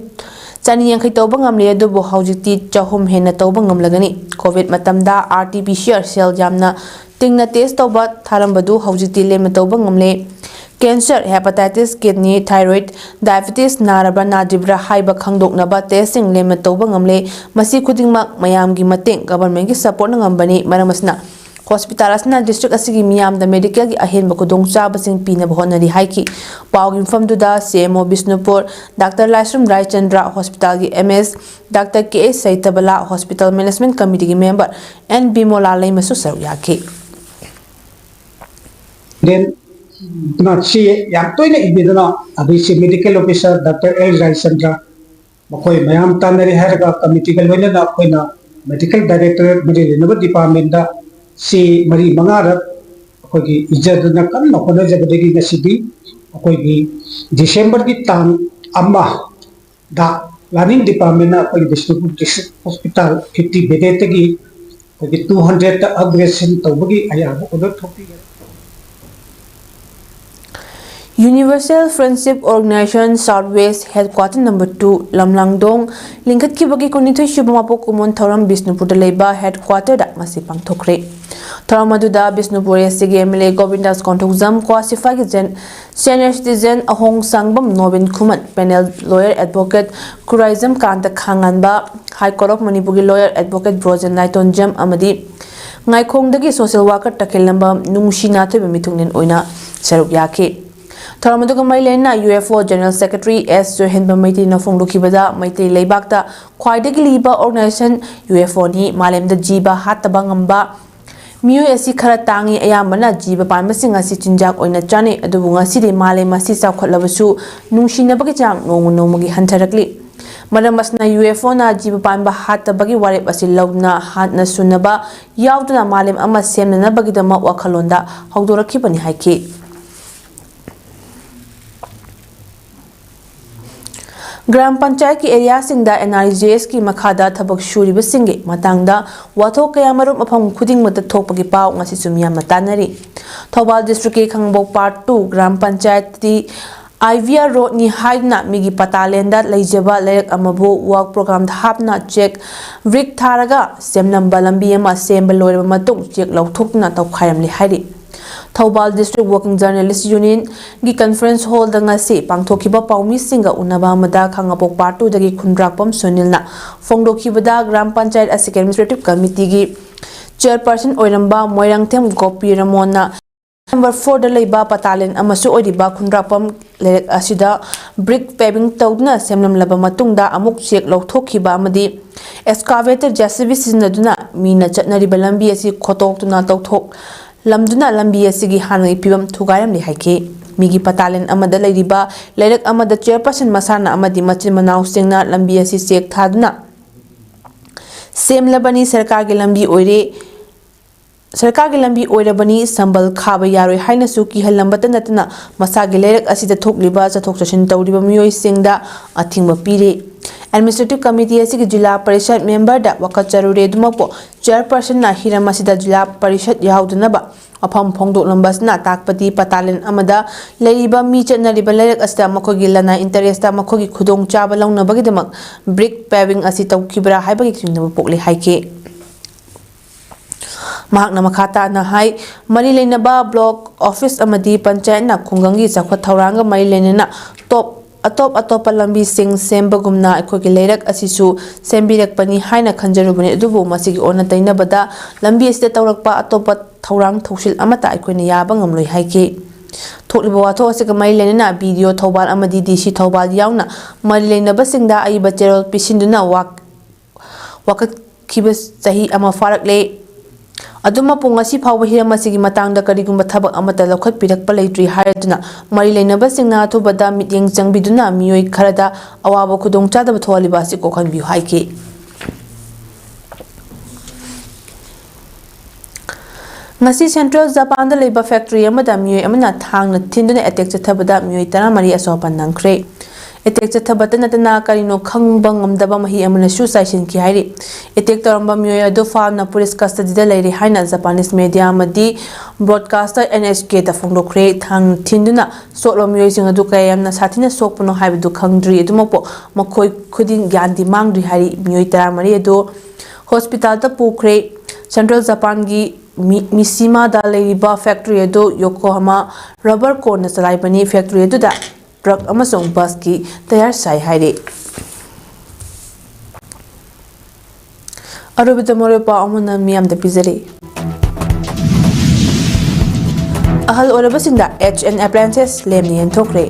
ꯆꯅꯤ ꯌꯥꯡꯈꯩ ꯇꯧꯕ ꯉꯝꯂꯦ, ꯑꯗꯨꯕꯨ ꯍꯧꯖꯤꯛꯇꯤ ꯆꯍꯨꯝ ꯍꯦꯟꯅ ꯇꯧꯕ ꯉꯝꯂꯒꯅꯤ꯫ COVID ꯃꯇꯝꯗ R T P C R ꯁꯦꯜ ꯌꯥꯝꯅ ꯇꯤꯡꯅ test ꯇꯧꯕ ꯊꯥꯔꯝꯕꯗꯨ ꯍꯧꯖꯤꯛꯇꯤ ꯂꯦꯝꯅ ꯇꯧꯕ ꯉꯝꯂꯦ꯫ Cancer, hepatitis, kidney, thyroid, diabetes ꯅꯥꯔꯕ꯭ꯔꯥ ꯅꯥꯗ꯭ꯔꯤꯕ꯭ꯔꯥ ꯍꯥꯏꯕ ꯈꯪꯗꯣꯛꯅꯕ testꯁꯤꯡ ꯂꯦꯝꯅ ꯇꯧꯕ ꯉꯝꯂꯦ꯫ ꯃꯁꯤ ꯈꯨꯗꯤꯡꯃꯛ ꯃꯌꯥꯝꯒꯤ ꯃꯇꯦꯡ, governmentꯀꯤ supportꯅ ꯉꯝꯕꯅꯤ꯫ ꯃꯔꯝ ꯑꯁꯤꯅ hospital ꯑꯁꯤꯅ district ꯑꯁꯤꯒꯤ ꯃꯤꯌꯥꯝꯗ medicalꯒꯤ ꯑꯍꯦꯟꯕ ꯈꯨꯗꯣꯡꯆꯥꯕꯁꯤꯡ ꯄꯤꯅꯕ ꯍꯣꯠꯅꯔꯤ ꯍꯥꯏꯈꯤ꯫ ꯄꯥꯎꯒꯤ ꯃꯐꯝꯗꯨꯗ C M O Bishnupur, doctor Laishram Raichandra, hospitalꯒꯤ M S, doctor K S Saitabala, hospital management committeeꯒꯤ member ꯑꯦꯟ ꯕꯤꯃꯣꯂꯥ ꯂꯩꯃꯁꯨ ꯁꯔꯨꯛ ꯌꯥꯈꯤ꯫ ꯁꯤ ꯌꯥꯝ ꯇꯣꯏꯅ ꯏꯕꯤꯗꯨꯅ ꯑꯗꯩꯁꯤ medical officer doctor L Jayachandra, ꯃꯈꯣꯏ ꯃꯌꯥꯝ ꯇꯥꯟꯅꯔꯦ ꯍꯥꯏꯔꯒ committeeꯒ ꯂꯣꯏꯅꯅ ꯑꯩꯈꯣꯏꯅ medical directorate ꯃꯔꯤ ꯂꯩꯅꯕ departmentꯇ ꯁꯤ ꯃꯔꯤ ꯃꯉꯥꯔꯛ ꯑꯩꯈꯣꯏꯒꯤ ꯏꯖꯗꯨꯅ ꯀꯟꯅ ꯍꯣꯠꯅꯖꯕꯗꯒꯤ ꯉꯁꯤꯗꯤ ꯑꯩꯈꯣꯏꯒꯤ Decemberꯒꯤ ꯇꯥꯡ ꯑꯃ ꯗ planning departmentꯅ ꯑꯩꯈꯣꯏꯒꯤ ꯕꯤꯁꯅꯨꯄꯨꯔ district hospital fifty bedꯇꯒꯤ ꯑꯩꯈꯣꯏꯒꯤ two hundredꯇ upgradation ꯇꯧꯕꯒꯤ ꯑꯌꯥꯕ order ꯊꯣꯛꯄꯤꯈꯔꯦ꯫ Universal Friendship Organization South West headquarter number two ꯂꯝꯂꯥꯡꯗꯣꯡ ꯂꯤꯡꯈꯠꯈꯤꯕꯒꯤ ꯀꯨꯟꯅꯤꯊꯣꯏ ꯁꯨꯕ ꯃꯄꯣꯛ ꯀꯨꯝꯑꯣꯟ ꯊꯧꯔꯝ ꯕꯤꯁꯅꯨꯄꯨꯔꯗ ꯂꯩꯕ headquarterꯗ ꯉꯁꯤ ꯄꯥꯡꯊꯣꯛꯈ꯭ꯔꯦ꯫ ꯊꯧꯔꯝ ꯑꯗꯨꯗ ꯕꯤꯁꯅꯨꯄꯨꯔ ꯑꯦꯁ ꯁꯤꯒꯤ ꯑꯦꯝ ꯑꯦꯜ ꯑꯦ ꯒꯣꯕꯤꯟꯗꯥꯁ ꯀꯣꯟꯊꯧꯖꯝ, ꯀ꯭ꯋꯥ ꯁꯤꯐꯥꯏꯒꯤ ꯖꯦꯟ, senior citizen ꯑꯍꯣꯡ ꯁꯥꯡꯕꯝ ꯅꯣꯕꯤꯟ ꯈꯨꯃꯟ, panel lawyer advocate Khuraijam ꯀꯥꯟꯇ ꯈꯥꯉꯥꯟꯕ, High Court of ꯃꯅꯤꯄꯨꯔꯒꯤ lawyer advocate ꯕ꯭ꯔꯣꯖꯦꯟ ꯅꯥꯏꯇꯣꯟꯖꯝ ꯑꯃꯗꯤ ꯉꯥꯏꯈꯣꯡꯗꯒꯤ social worker ꯇꯈꯦꯜꯂꯝꯕꯝ ꯅꯨꯡꯁꯤ ꯅꯥꯊꯣꯏꯕ ꯃꯤꯊꯨꯡꯂꯦꯟ ꯑꯣꯏꯅ ꯁꯔꯨꯛ ꯌꯥꯈꯤ꯫ ꯊꯧꯔꯝ ꯑꯗꯨꯒ ꯃꯔꯤ ꯂꯩꯅꯅ U F O general secretary S Joihenba ꯃꯩꯇꯩꯅ ꯐꯣꯡꯗꯣꯛꯈꯤꯕꯗ, ꯃꯩꯇꯩ ꯂꯩꯕꯥꯛꯇ ꯈ꯭ꯋꯥꯏꯗꯒꯤ ꯂꯤꯕ organization ꯌꯨ ꯑꯦꯐ ꯑꯣꯅꯤ꯫ ꯃꯥꯂꯦꯝꯗ ꯖꯤꯕ ꯍꯥꯠꯇꯕ ꯉꯝꯕ ꯃꯤꯑꯣꯏ ꯑꯁꯤ ꯈꯔ ꯇꯥꯡꯏ꯫ ꯑꯌꯥꯝꯕꯅ ꯖꯤꯕ ꯄꯥꯟꯕꯁꯤꯡ ꯑꯁꯤ ꯆꯤꯟꯖꯥꯛ ꯑꯣꯏꯅ ꯆꯥꯅꯩ꯫ ꯑꯗꯨꯕꯨ ꯉꯁꯤꯗꯤ ꯃꯥꯂꯦꯝ ꯑꯁꯤ ꯆꯥꯎꯈꯠꯂꯕꯁꯨ ꯅꯨꯡꯁꯤꯅꯕꯒꯤ ꯆꯥꯡ ꯅꯣꯡꯃ ꯅꯣꯡꯃꯒꯤ ꯍꯟꯊꯔꯛꯂꯤ꯫ ꯃꯔꯝ ꯑꯁꯤꯅ ꯌꯨ ꯑꯦꯐ ꯑꯣꯅ ꯖꯤꯕ ꯄꯥꯟꯕ ꯍꯥꯠꯇꯕꯒꯤ ꯋꯥꯔꯦꯞ ꯑꯁꯤ ꯂꯧꯗꯨꯅ ꯍꯥꯠꯅ ꯁꯨꯅꯕ ꯌꯥꯎꯗꯨꯅ ꯃꯥꯂꯦꯝ ꯑꯃ ꯁꯦꯝꯅꯅꯕꯒꯤꯗꯃꯛ ꯋꯥꯈꯜꯂꯣꯟꯗ ꯍꯧꯗꯣꯔꯛꯈꯤꯕꯅꯤ ꯍꯥꯏꯈꯤ꯫ ꯒ꯭ꯔꯥꯝ ꯄꯟꯆꯥꯌꯠꯀꯤ ꯑꯦꯔꯤꯌꯥꯁꯤꯡꯗ ꯑꯦꯟ ꯑꯥꯔ ꯖꯤ ꯑꯦꯁꯀꯤ ꯃꯈꯥꯗ ꯊꯕꯛ ꯁꯨꯔꯤꯕꯁꯤꯡꯒꯤ ꯃꯇꯥꯡꯗ ꯋꯥꯊꯣꯛ ꯀꯌꯥꯃꯔꯨꯝ ꯃꯐꯝ ꯈꯨꯗꯤꯡꯃꯛꯇ ꯊꯣꯛꯄꯒꯤ ꯄꯥꯎ ꯉꯁꯤꯁꯨ ꯃꯤꯌꯥꯝꯅ ꯇꯥꯟꯅꯔꯤ꯫ ꯊꯧꯕꯥꯜ ꯗꯤꯁꯇ꯭ꯔꯤꯛꯀꯤ ꯈꯥꯉꯕꯣꯛ ꯄꯥꯔꯠ ꯇꯨ ꯒ꯭ꯔꯥꯝ ꯄꯟꯆꯥꯌꯠꯇꯤ ꯑꯥꯏ ꯚꯤ ꯑꯥꯔ ꯔꯣꯗꯅꯤ ꯍꯥꯏꯗꯨꯅ ꯃꯤꯒꯤ ꯄꯇꯥꯂꯦꯟꯗ ꯂꯩꯖꯕ ꯂꯩꯔꯛ ꯑꯃꯕꯨ ꯋꯥꯔꯛ ꯄ꯭ꯔꯣꯒ꯭ꯔꯥꯝꯗ ꯍꯥꯞꯅ ꯆꯦꯛ ꯕ꯭ꯔꯤꯛ ꯊꯥꯔꯒ ꯁꯦꯝꯂꯝꯕ ꯂꯝꯕꯤ ꯑꯃ ꯁꯦꯝꯕ ꯂꯣꯏꯔꯕ ꯃꯇꯨꯡ ꯆꯦꯛ ꯂꯧꯊꯣꯛꯇꯨꯅ ꯇꯧꯈꯥꯏꯔꯝꯂꯤ ꯍꯥꯏꯔꯤ꯫ ꯊꯧꯕꯥꯜ ꯗꯤꯁꯇ꯭ꯔꯤꯛ ꯋꯥꯔꯀꯤꯡ ꯖꯔꯅꯦꯂꯤꯁ ꯌꯨꯅꯤꯌꯟꯒꯤ ꯀꯟꯐꯔꯦꯟꯁ ꯍꯣꯜꯗ ꯉꯁꯤ ꯄꯥꯡꯊꯣꯛꯈꯤꯕ ꯄꯥꯎꯃꯤꯁꯤꯡꯒ ꯎꯅꯕ ꯑꯃꯗ ꯈꯥꯉꯕꯣꯛ ꯄꯥꯔꯠ ꯇꯨꯗꯒꯤ ꯈꯨꯟꯗ꯭ꯔꯥꯛꯄꯝ ꯁꯨꯅꯤꯜꯅ ꯐꯣꯡꯗꯣꯛꯈꯤꯕꯗ ꯒ꯭ꯔꯥꯝ ꯄꯟꯆꯥꯌꯠ ꯑꯁꯤꯒꯤ ꯑꯦꯗꯃꯤꯅꯤꯁꯇ꯭ꯔꯦꯇꯤꯚ ꯀꯃꯤꯇꯤꯒꯤ ꯆꯤꯌꯔꯄꯔꯁꯟ ꯑꯣꯏꯔꯝꯕ ꯃꯣꯏꯔꯥꯡꯊꯦꯝ ꯒꯣꯄꯤ ꯔꯃꯣꯟꯅ ꯅꯝꯕꯔ ꯐꯣꯔꯗ ꯂꯩꯕ ꯄꯇꯥꯂꯦꯟ ꯑꯃꯁꯨ ꯑꯣꯏꯔꯤꯕ ꯈꯨꯟꯗ꯭ꯔꯥꯛꯄꯝ ꯂꯩꯔꯛ ꯑꯁꯤꯗ ꯕ꯭ꯔꯤꯛ ꯄꯦꯚꯤꯡ ꯇꯧꯗꯨꯅ ꯁꯦꯝꯂꯝꯂꯕ ꯃꯇꯨꯡꯗ ꯑꯃꯨꯛ ꯆꯦꯛ ꯂꯧꯊꯣꯛꯈꯤꯕ ꯑꯃꯗꯤ ꯑꯦꯛꯁꯀꯥꯚꯦꯇꯔ ꯖꯦ ꯁꯤ ꯕꯤ ꯁꯤꯖꯤꯟꯅꯗꯨꯅ ꯃꯤꯅ ꯆꯠꯅꯔꯤꯕ ꯂꯝꯕꯤ ꯑꯁꯤ ꯈꯣꯠꯇꯣꯛꯇꯨꯅ ꯇꯧꯊꯣꯛꯂꯝꯗꯨꯅ ꯂꯝꯕꯤ ꯑꯁꯤꯒꯤ ꯍꯥꯟꯅꯒꯤ ꯐꯤꯕꯝ ꯊꯨꯒꯥꯏꯔꯝꯂꯦ ꯍꯥꯏꯈꯤ꯫ ꯃꯤꯒꯤ ꯄꯇꯥꯂꯦꯟ ꯑꯃꯗ ꯂꯩꯔꯤꯕ ꯂꯩꯔꯛ ꯑꯃꯗ ꯆꯤꯌꯔꯄꯔꯁꯟ ꯃꯁꯥꯅ ꯑꯃꯗꯤ ꯃꯆꯤꯟ ꯃꯅꯥꯎꯁꯤꯡꯅ ꯂꯝꯕꯤ ꯑꯁꯤ ꯆꯦꯛ ꯊꯥꯗꯨꯅ ꯁꯦꯝꯂꯕꯅꯤ, ꯁꯔꯀꯥꯔꯒꯤ ꯂꯝꯕꯤ ꯑꯣꯏꯔꯦ, ꯁꯔꯀꯥꯔꯒꯤ ꯂꯝꯕꯤ ꯑꯣꯏꯔꯕꯅꯤ, ꯁꯝꯕꯜ ꯈꯥꯕ ꯌꯥꯔꯣꯏ ꯍꯥꯏꯅꯁꯨ ꯀꯤꯍꯜꯂꯝꯕꯇ ꯅꯠꯇꯅ ꯃꯁꯥꯒꯤ ꯂꯩꯔꯛ ꯑꯁꯤꯗ ꯊꯣꯛꯂꯤꯕ ꯆꯠꯊꯣꯛ ꯆꯠꯁꯤꯟ ꯇꯧꯔꯤꯕ ꯃꯤꯑꯣꯏꯁꯤꯡꯗ ꯑꯊꯤꯡꯕ ꯄꯤꯔꯤ꯫ ꯑꯦꯗꯃꯤꯅꯤꯁꯇ꯭ꯔꯦꯇꯤꯚ ꯀꯃꯤꯇꯤ ꯑꯁꯤꯒꯤ ꯖꯤꯂꯥ ꯄꯔꯤꯁꯗ ꯃꯦꯝꯕꯔꯗ ꯋꯥꯀꯠꯆꯔꯨꯔꯦ, ꯑꯗꯨꯃꯛꯄꯨ ꯆꯤꯌꯔꯄꯔꯁꯟꯅ ꯍꯤꯔꯝ ꯑꯁꯤꯗ ꯖꯤꯂꯥ ꯄꯔꯤꯁꯗ ꯌꯥꯎꯗꯅꯕ ꯋꯥꯐꯝ ꯐꯣꯡꯗꯣꯛꯂꯝꯕ ꯑꯁꯤꯅ ꯇꯥꯛꯄꯗꯤ ꯄꯇꯥꯂꯦꯟ ꯑꯃꯗ ꯂꯩꯔꯤꯕ ꯃꯤ ꯆꯠꯅꯔꯤꯕ ꯂꯩꯔꯛ ꯑꯁꯤꯗ ꯃꯈꯣꯏꯒꯤ ꯂꯅꯥꯏ ꯏꯟꯇꯔꯦꯁꯇ ꯃꯈꯣꯏꯒꯤ ꯈꯨꯗꯣꯡꯆꯥꯕ ꯂꯧꯅꯕꯒꯤꯗꯃꯛ ꯕ꯭ꯔꯤꯛ ꯄꯦꯚꯤꯡ ꯑꯁꯤ ꯇꯧꯈꯤꯕ꯭ꯔꯥ ꯍꯥꯏꯕꯒꯤ ꯆꯤꯡꯅꯕ ꯄꯣꯛꯂꯦ ꯍꯥꯏꯈꯤ꯫ ꯃꯍꯥꯛꯅ ꯃꯈꯥ ꯇꯥꯅ ꯍꯥꯏ, ꯃꯔꯤ ꯂꯩꯅꯕ ꯕ꯭ꯂꯣꯛ ꯑꯣꯐꯤꯁ ꯑꯃꯗꯤ ꯄꯟꯆꯥꯌꯠꯅ ꯈꯨꯡꯒꯪꯒꯤ ꯆꯥꯎꯈꯠ ꯊꯧꯔꯥꯡꯒ ꯃꯔꯤ ꯂꯩꯅꯅ ꯇꯣꯞ ꯑꯇꯣꯞ ꯑꯇꯣꯞꯄ ꯂꯝꯕꯤꯁꯤꯡ ꯁꯦꯝꯕꯒꯨꯝꯅ ꯑꯩꯈꯣꯏꯒꯤ ꯂꯩꯔꯛ ꯑꯁꯤꯁꯨ ꯁꯦꯝꯕꯤꯔꯛꯄꯅꯤ ꯍꯥꯏꯅ ꯈꯟꯖꯔꯨꯕꯅꯤ, ꯑꯗꯨꯕꯨ ꯃꯁꯤꯒꯤ ꯑꯣꯟꯅ ꯇꯩꯅꯕꯗ ꯂꯝꯕꯤ ꯑꯁꯤꯗ ꯇꯧꯔꯛꯄ ꯑꯇꯣꯞꯄ ꯊꯧꯔꯥꯡ ꯊꯧꯁꯤꯜ ꯑꯃꯠꯇ ꯑꯩꯈꯣꯏꯅ ꯌꯥꯕ ꯉꯝꯂꯣꯏ ꯍꯥꯏꯈꯤ꯫ ꯊꯣꯛꯂꯤꯕ ꯋꯥꯊꯣꯛ ꯑꯁꯤꯒ ꯃꯔꯤ ꯂꯩꯅꯅ ꯕꯤ ꯗꯤ ꯑꯣ ꯊꯧꯕꯥꯜ ꯑꯃꯗꯤ ꯗꯤ ꯁꯤ ꯊꯧꯕꯥꯜ ꯌꯥꯎꯅ ꯃꯔꯤ ꯂꯩꯅꯕꯁꯤꯡꯗ ꯑꯏꯕ ꯆꯦꯔꯣꯜ ꯄꯤꯁꯤꯟꯗꯨꯅ ꯋꯥꯛ-, ꯋꯥꯀꯠꯈꯤꯕ ꯆꯍꯤ ꯑꯃ ꯐꯥꯔꯛꯂꯦ꯫ ꯑꯗꯨꯃꯛꯄꯨ ꯉꯁꯤ ꯐꯥꯎꯕ ꯍꯤꯔꯝ ꯑꯁꯤꯒꯤ ꯃꯇꯥꯡꯗ ꯀꯔꯤꯒꯨꯝꯕ ꯊꯕꯛ ꯑꯃꯠꯇ ꯂꯧꯈꯠꯄꯤꯔꯛꯄ ꯂꯩꯇ꯭ꯔꯤ ꯍꯥꯏꯔꯗꯨꯅ ꯃꯔꯤ ꯂꯩꯅꯕꯁꯤꯡꯅ ꯑꯊꯨꯕꯗ ꯃꯤꯠꯌꯦꯡ ꯆꯪꯕꯤꯗꯨꯅ ꯃꯤꯑꯣꯏ ꯈꯔꯗ ꯑꯋꯥꯕ ꯈꯨꯗꯣꯡꯆꯥꯗꯕ ꯊꯣꯛꯍꯜꯂꯤꯕ ꯑꯁꯤ ꯀꯣꯛꯍꯟꯕꯤꯌꯨ ꯍꯥꯏꯈꯤ꯫ ꯉꯁꯤ ꯁꯦꯟꯇ꯭ꯔꯦꯜ ꯖꯄꯥꯟꯗ ꯂꯩꯕ ꯐꯦꯛꯇꯔꯤ ꯑꯃꯗ ꯃꯤꯑꯣꯏ ꯑꯃꯅ ꯊꯥꯡꯅ ꯊꯤꯟꯗꯨꯅ ꯑꯦꯇꯦꯛ ꯆꯠꯊꯕꯗ ꯃꯤꯑꯣꯏ ꯇꯔꯥꯃꯔꯤ ꯑꯁꯣꯛ ꯑꯄꯟ ꯅꯪꯈ꯭ꯔꯦ꯫ ꯑꯦꯇꯦꯛ ꯆꯠꯊꯕꯇ ꯅꯠꯇꯅ ꯀꯔꯤꯅꯣ ꯈꯪꯕ ꯉꯝꯗꯕ ꯃꯍꯤ ꯑꯃꯅꯁꯨ ꯆꯥꯏꯁꯤꯟꯈꯤ ꯍꯥꯏꯔꯤ꯫ ꯑꯦꯇꯦꯛ ꯇꯧꯔꯝꯕ ꯃꯤꯑꯣꯏ ꯑꯗꯨ ꯐꯥꯅ ꯄꯨꯂꯤꯁ ꯀꯁꯇꯗꯤꯗ ꯂꯩꯔꯤ ꯍꯥꯏꯅ ꯖꯄꯥꯅꯤꯁ ꯃꯦꯗꯤꯌꯥ ꯑꯃꯗꯤ ꯕ꯭ꯔꯣꯗꯀꯥꯁꯇꯔ ꯑꯦꯟ ꯑꯩꯆ ꯀꯦꯗ ꯐꯣꯡꯗꯣꯛꯈ꯭ꯔꯦ꯫ ꯊꯥꯡ ꯊꯤꯟꯗꯨꯅ ꯁꯣꯛꯂꯕ ꯃꯤꯑꯣꯏꯁꯤꯡ ꯑꯗꯨ ꯀꯌꯥ ꯌꯥꯝꯅ ꯁꯥꯊꯤꯅ ꯁꯣꯛꯄꯅꯣ ꯍꯥꯏꯕꯗꯨ ꯈꯪꯗ꯭ꯔꯤ꯫ ꯑꯗꯨꯃꯛꯄꯨ ꯃꯈꯣꯏ ꯈꯨꯗꯤꯡ ꯒ꯭ꯌꯥꯟꯗꯤ ꯃꯥꯡꯗ꯭ꯔꯤ ꯍꯥꯏꯔꯤ꯫ ꯃꯤꯑꯣꯏ ꯇꯔꯥꯃꯔꯤ ꯑꯗꯨ ꯍꯣꯁꯄꯤꯇꯥꯜꯗ ꯄꯨꯈ꯭ꯔꯦ꯫ ꯁꯦꯟꯇ꯭ꯔꯦꯜ ꯖꯄꯥꯟꯒꯤ ꯃꯤ-, ꯃꯤꯁꯤꯃꯥꯗ ꯂꯩꯔꯤꯕ ꯐꯦꯛꯇꯔꯤ ꯑꯗꯨ ꯌꯣꯀꯣꯍꯥꯃꯥ ꯔꯕꯔ ꯀꯣꯟꯅ ꯆꯂꯥꯏꯕꯅꯤ꯫ ꯐꯦꯛꯇꯔꯤ ꯑꯗꯨꯗ ꯇ꯭ꯔꯛ ꯑꯃꯁꯨꯡ ꯕꯁꯀꯤ ꯇꯌꯥꯔ ꯁꯥꯏ ꯍꯥꯏꯔꯤ꯫ ꯑꯔꯣꯏꯕꯗ ꯃꯔꯨꯑꯣꯏꯕ ꯄꯥꯎ ꯑꯃꯅ ꯃꯤꯌꯥꯝꯗ ꯄꯤꯖꯔꯤ꯫ ꯑꯍꯜ ꯑꯣꯏꯔꯕꯁꯤꯡꯗ H N Appliances ꯂꯦꯝꯅ ꯌꯦꯟꯊꯣꯛꯈ꯭ꯔꯦ꯫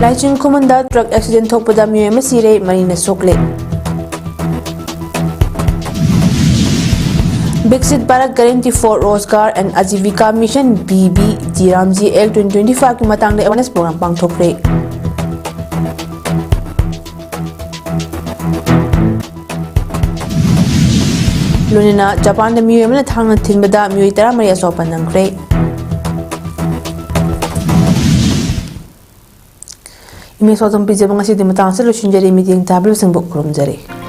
ꯂꯥꯏꯆꯤꯡ ꯈꯨꯃꯟꯗ ꯇ꯭ꯔꯛ ꯑꯦꯛꯁꯤꯗꯦꯟ ꯊꯣꯛꯄꯗ ꯃꯤꯑꯣꯏ ꯑꯃ ꯁꯤꯔꯦ, ꯃꯔꯤꯅ ꯁꯣꯛꯂꯦ꯫ Viksit Bharat Guarantee for Rozgar and Ajivika Mission, B B G RAM G Act twenty twenty-five ꯀꯤ ꯃꯇꯥꯡꯗ awareness program ꯄꯥꯡꯊꯣꯛꯈ꯭ꯔꯦ꯫ ꯂꯣꯏꯅꯅ ꯖꯄꯥꯟꯗ ꯃꯤꯑꯣꯏ ꯑꯃꯅ ꯊꯥꯡꯅ ꯊꯤꯟꯕꯗ ꯃꯤꯑꯣꯏ ꯇꯔꯥꯃꯔꯤ ꯑꯁꯣꯛ ꯑꯄꯟ ꯅꯪꯈ꯭ꯔꯦ꯫ ꯏꯃꯦ ꯁꯣꯖꯝ ꯄꯤꯖꯕ ꯉꯁꯤꯗꯤ ꯃꯇꯥꯡ ꯑꯁꯤꯗ ꯂꯣꯏꯁꯤꯟꯖꯔꯦ꯫ ꯃꯤꯠꯌꯦꯡ ꯇꯥꯕꯤꯕꯁꯤꯡꯕꯨ ꯈꯨꯔꯨꯝꯖꯔꯤ꯫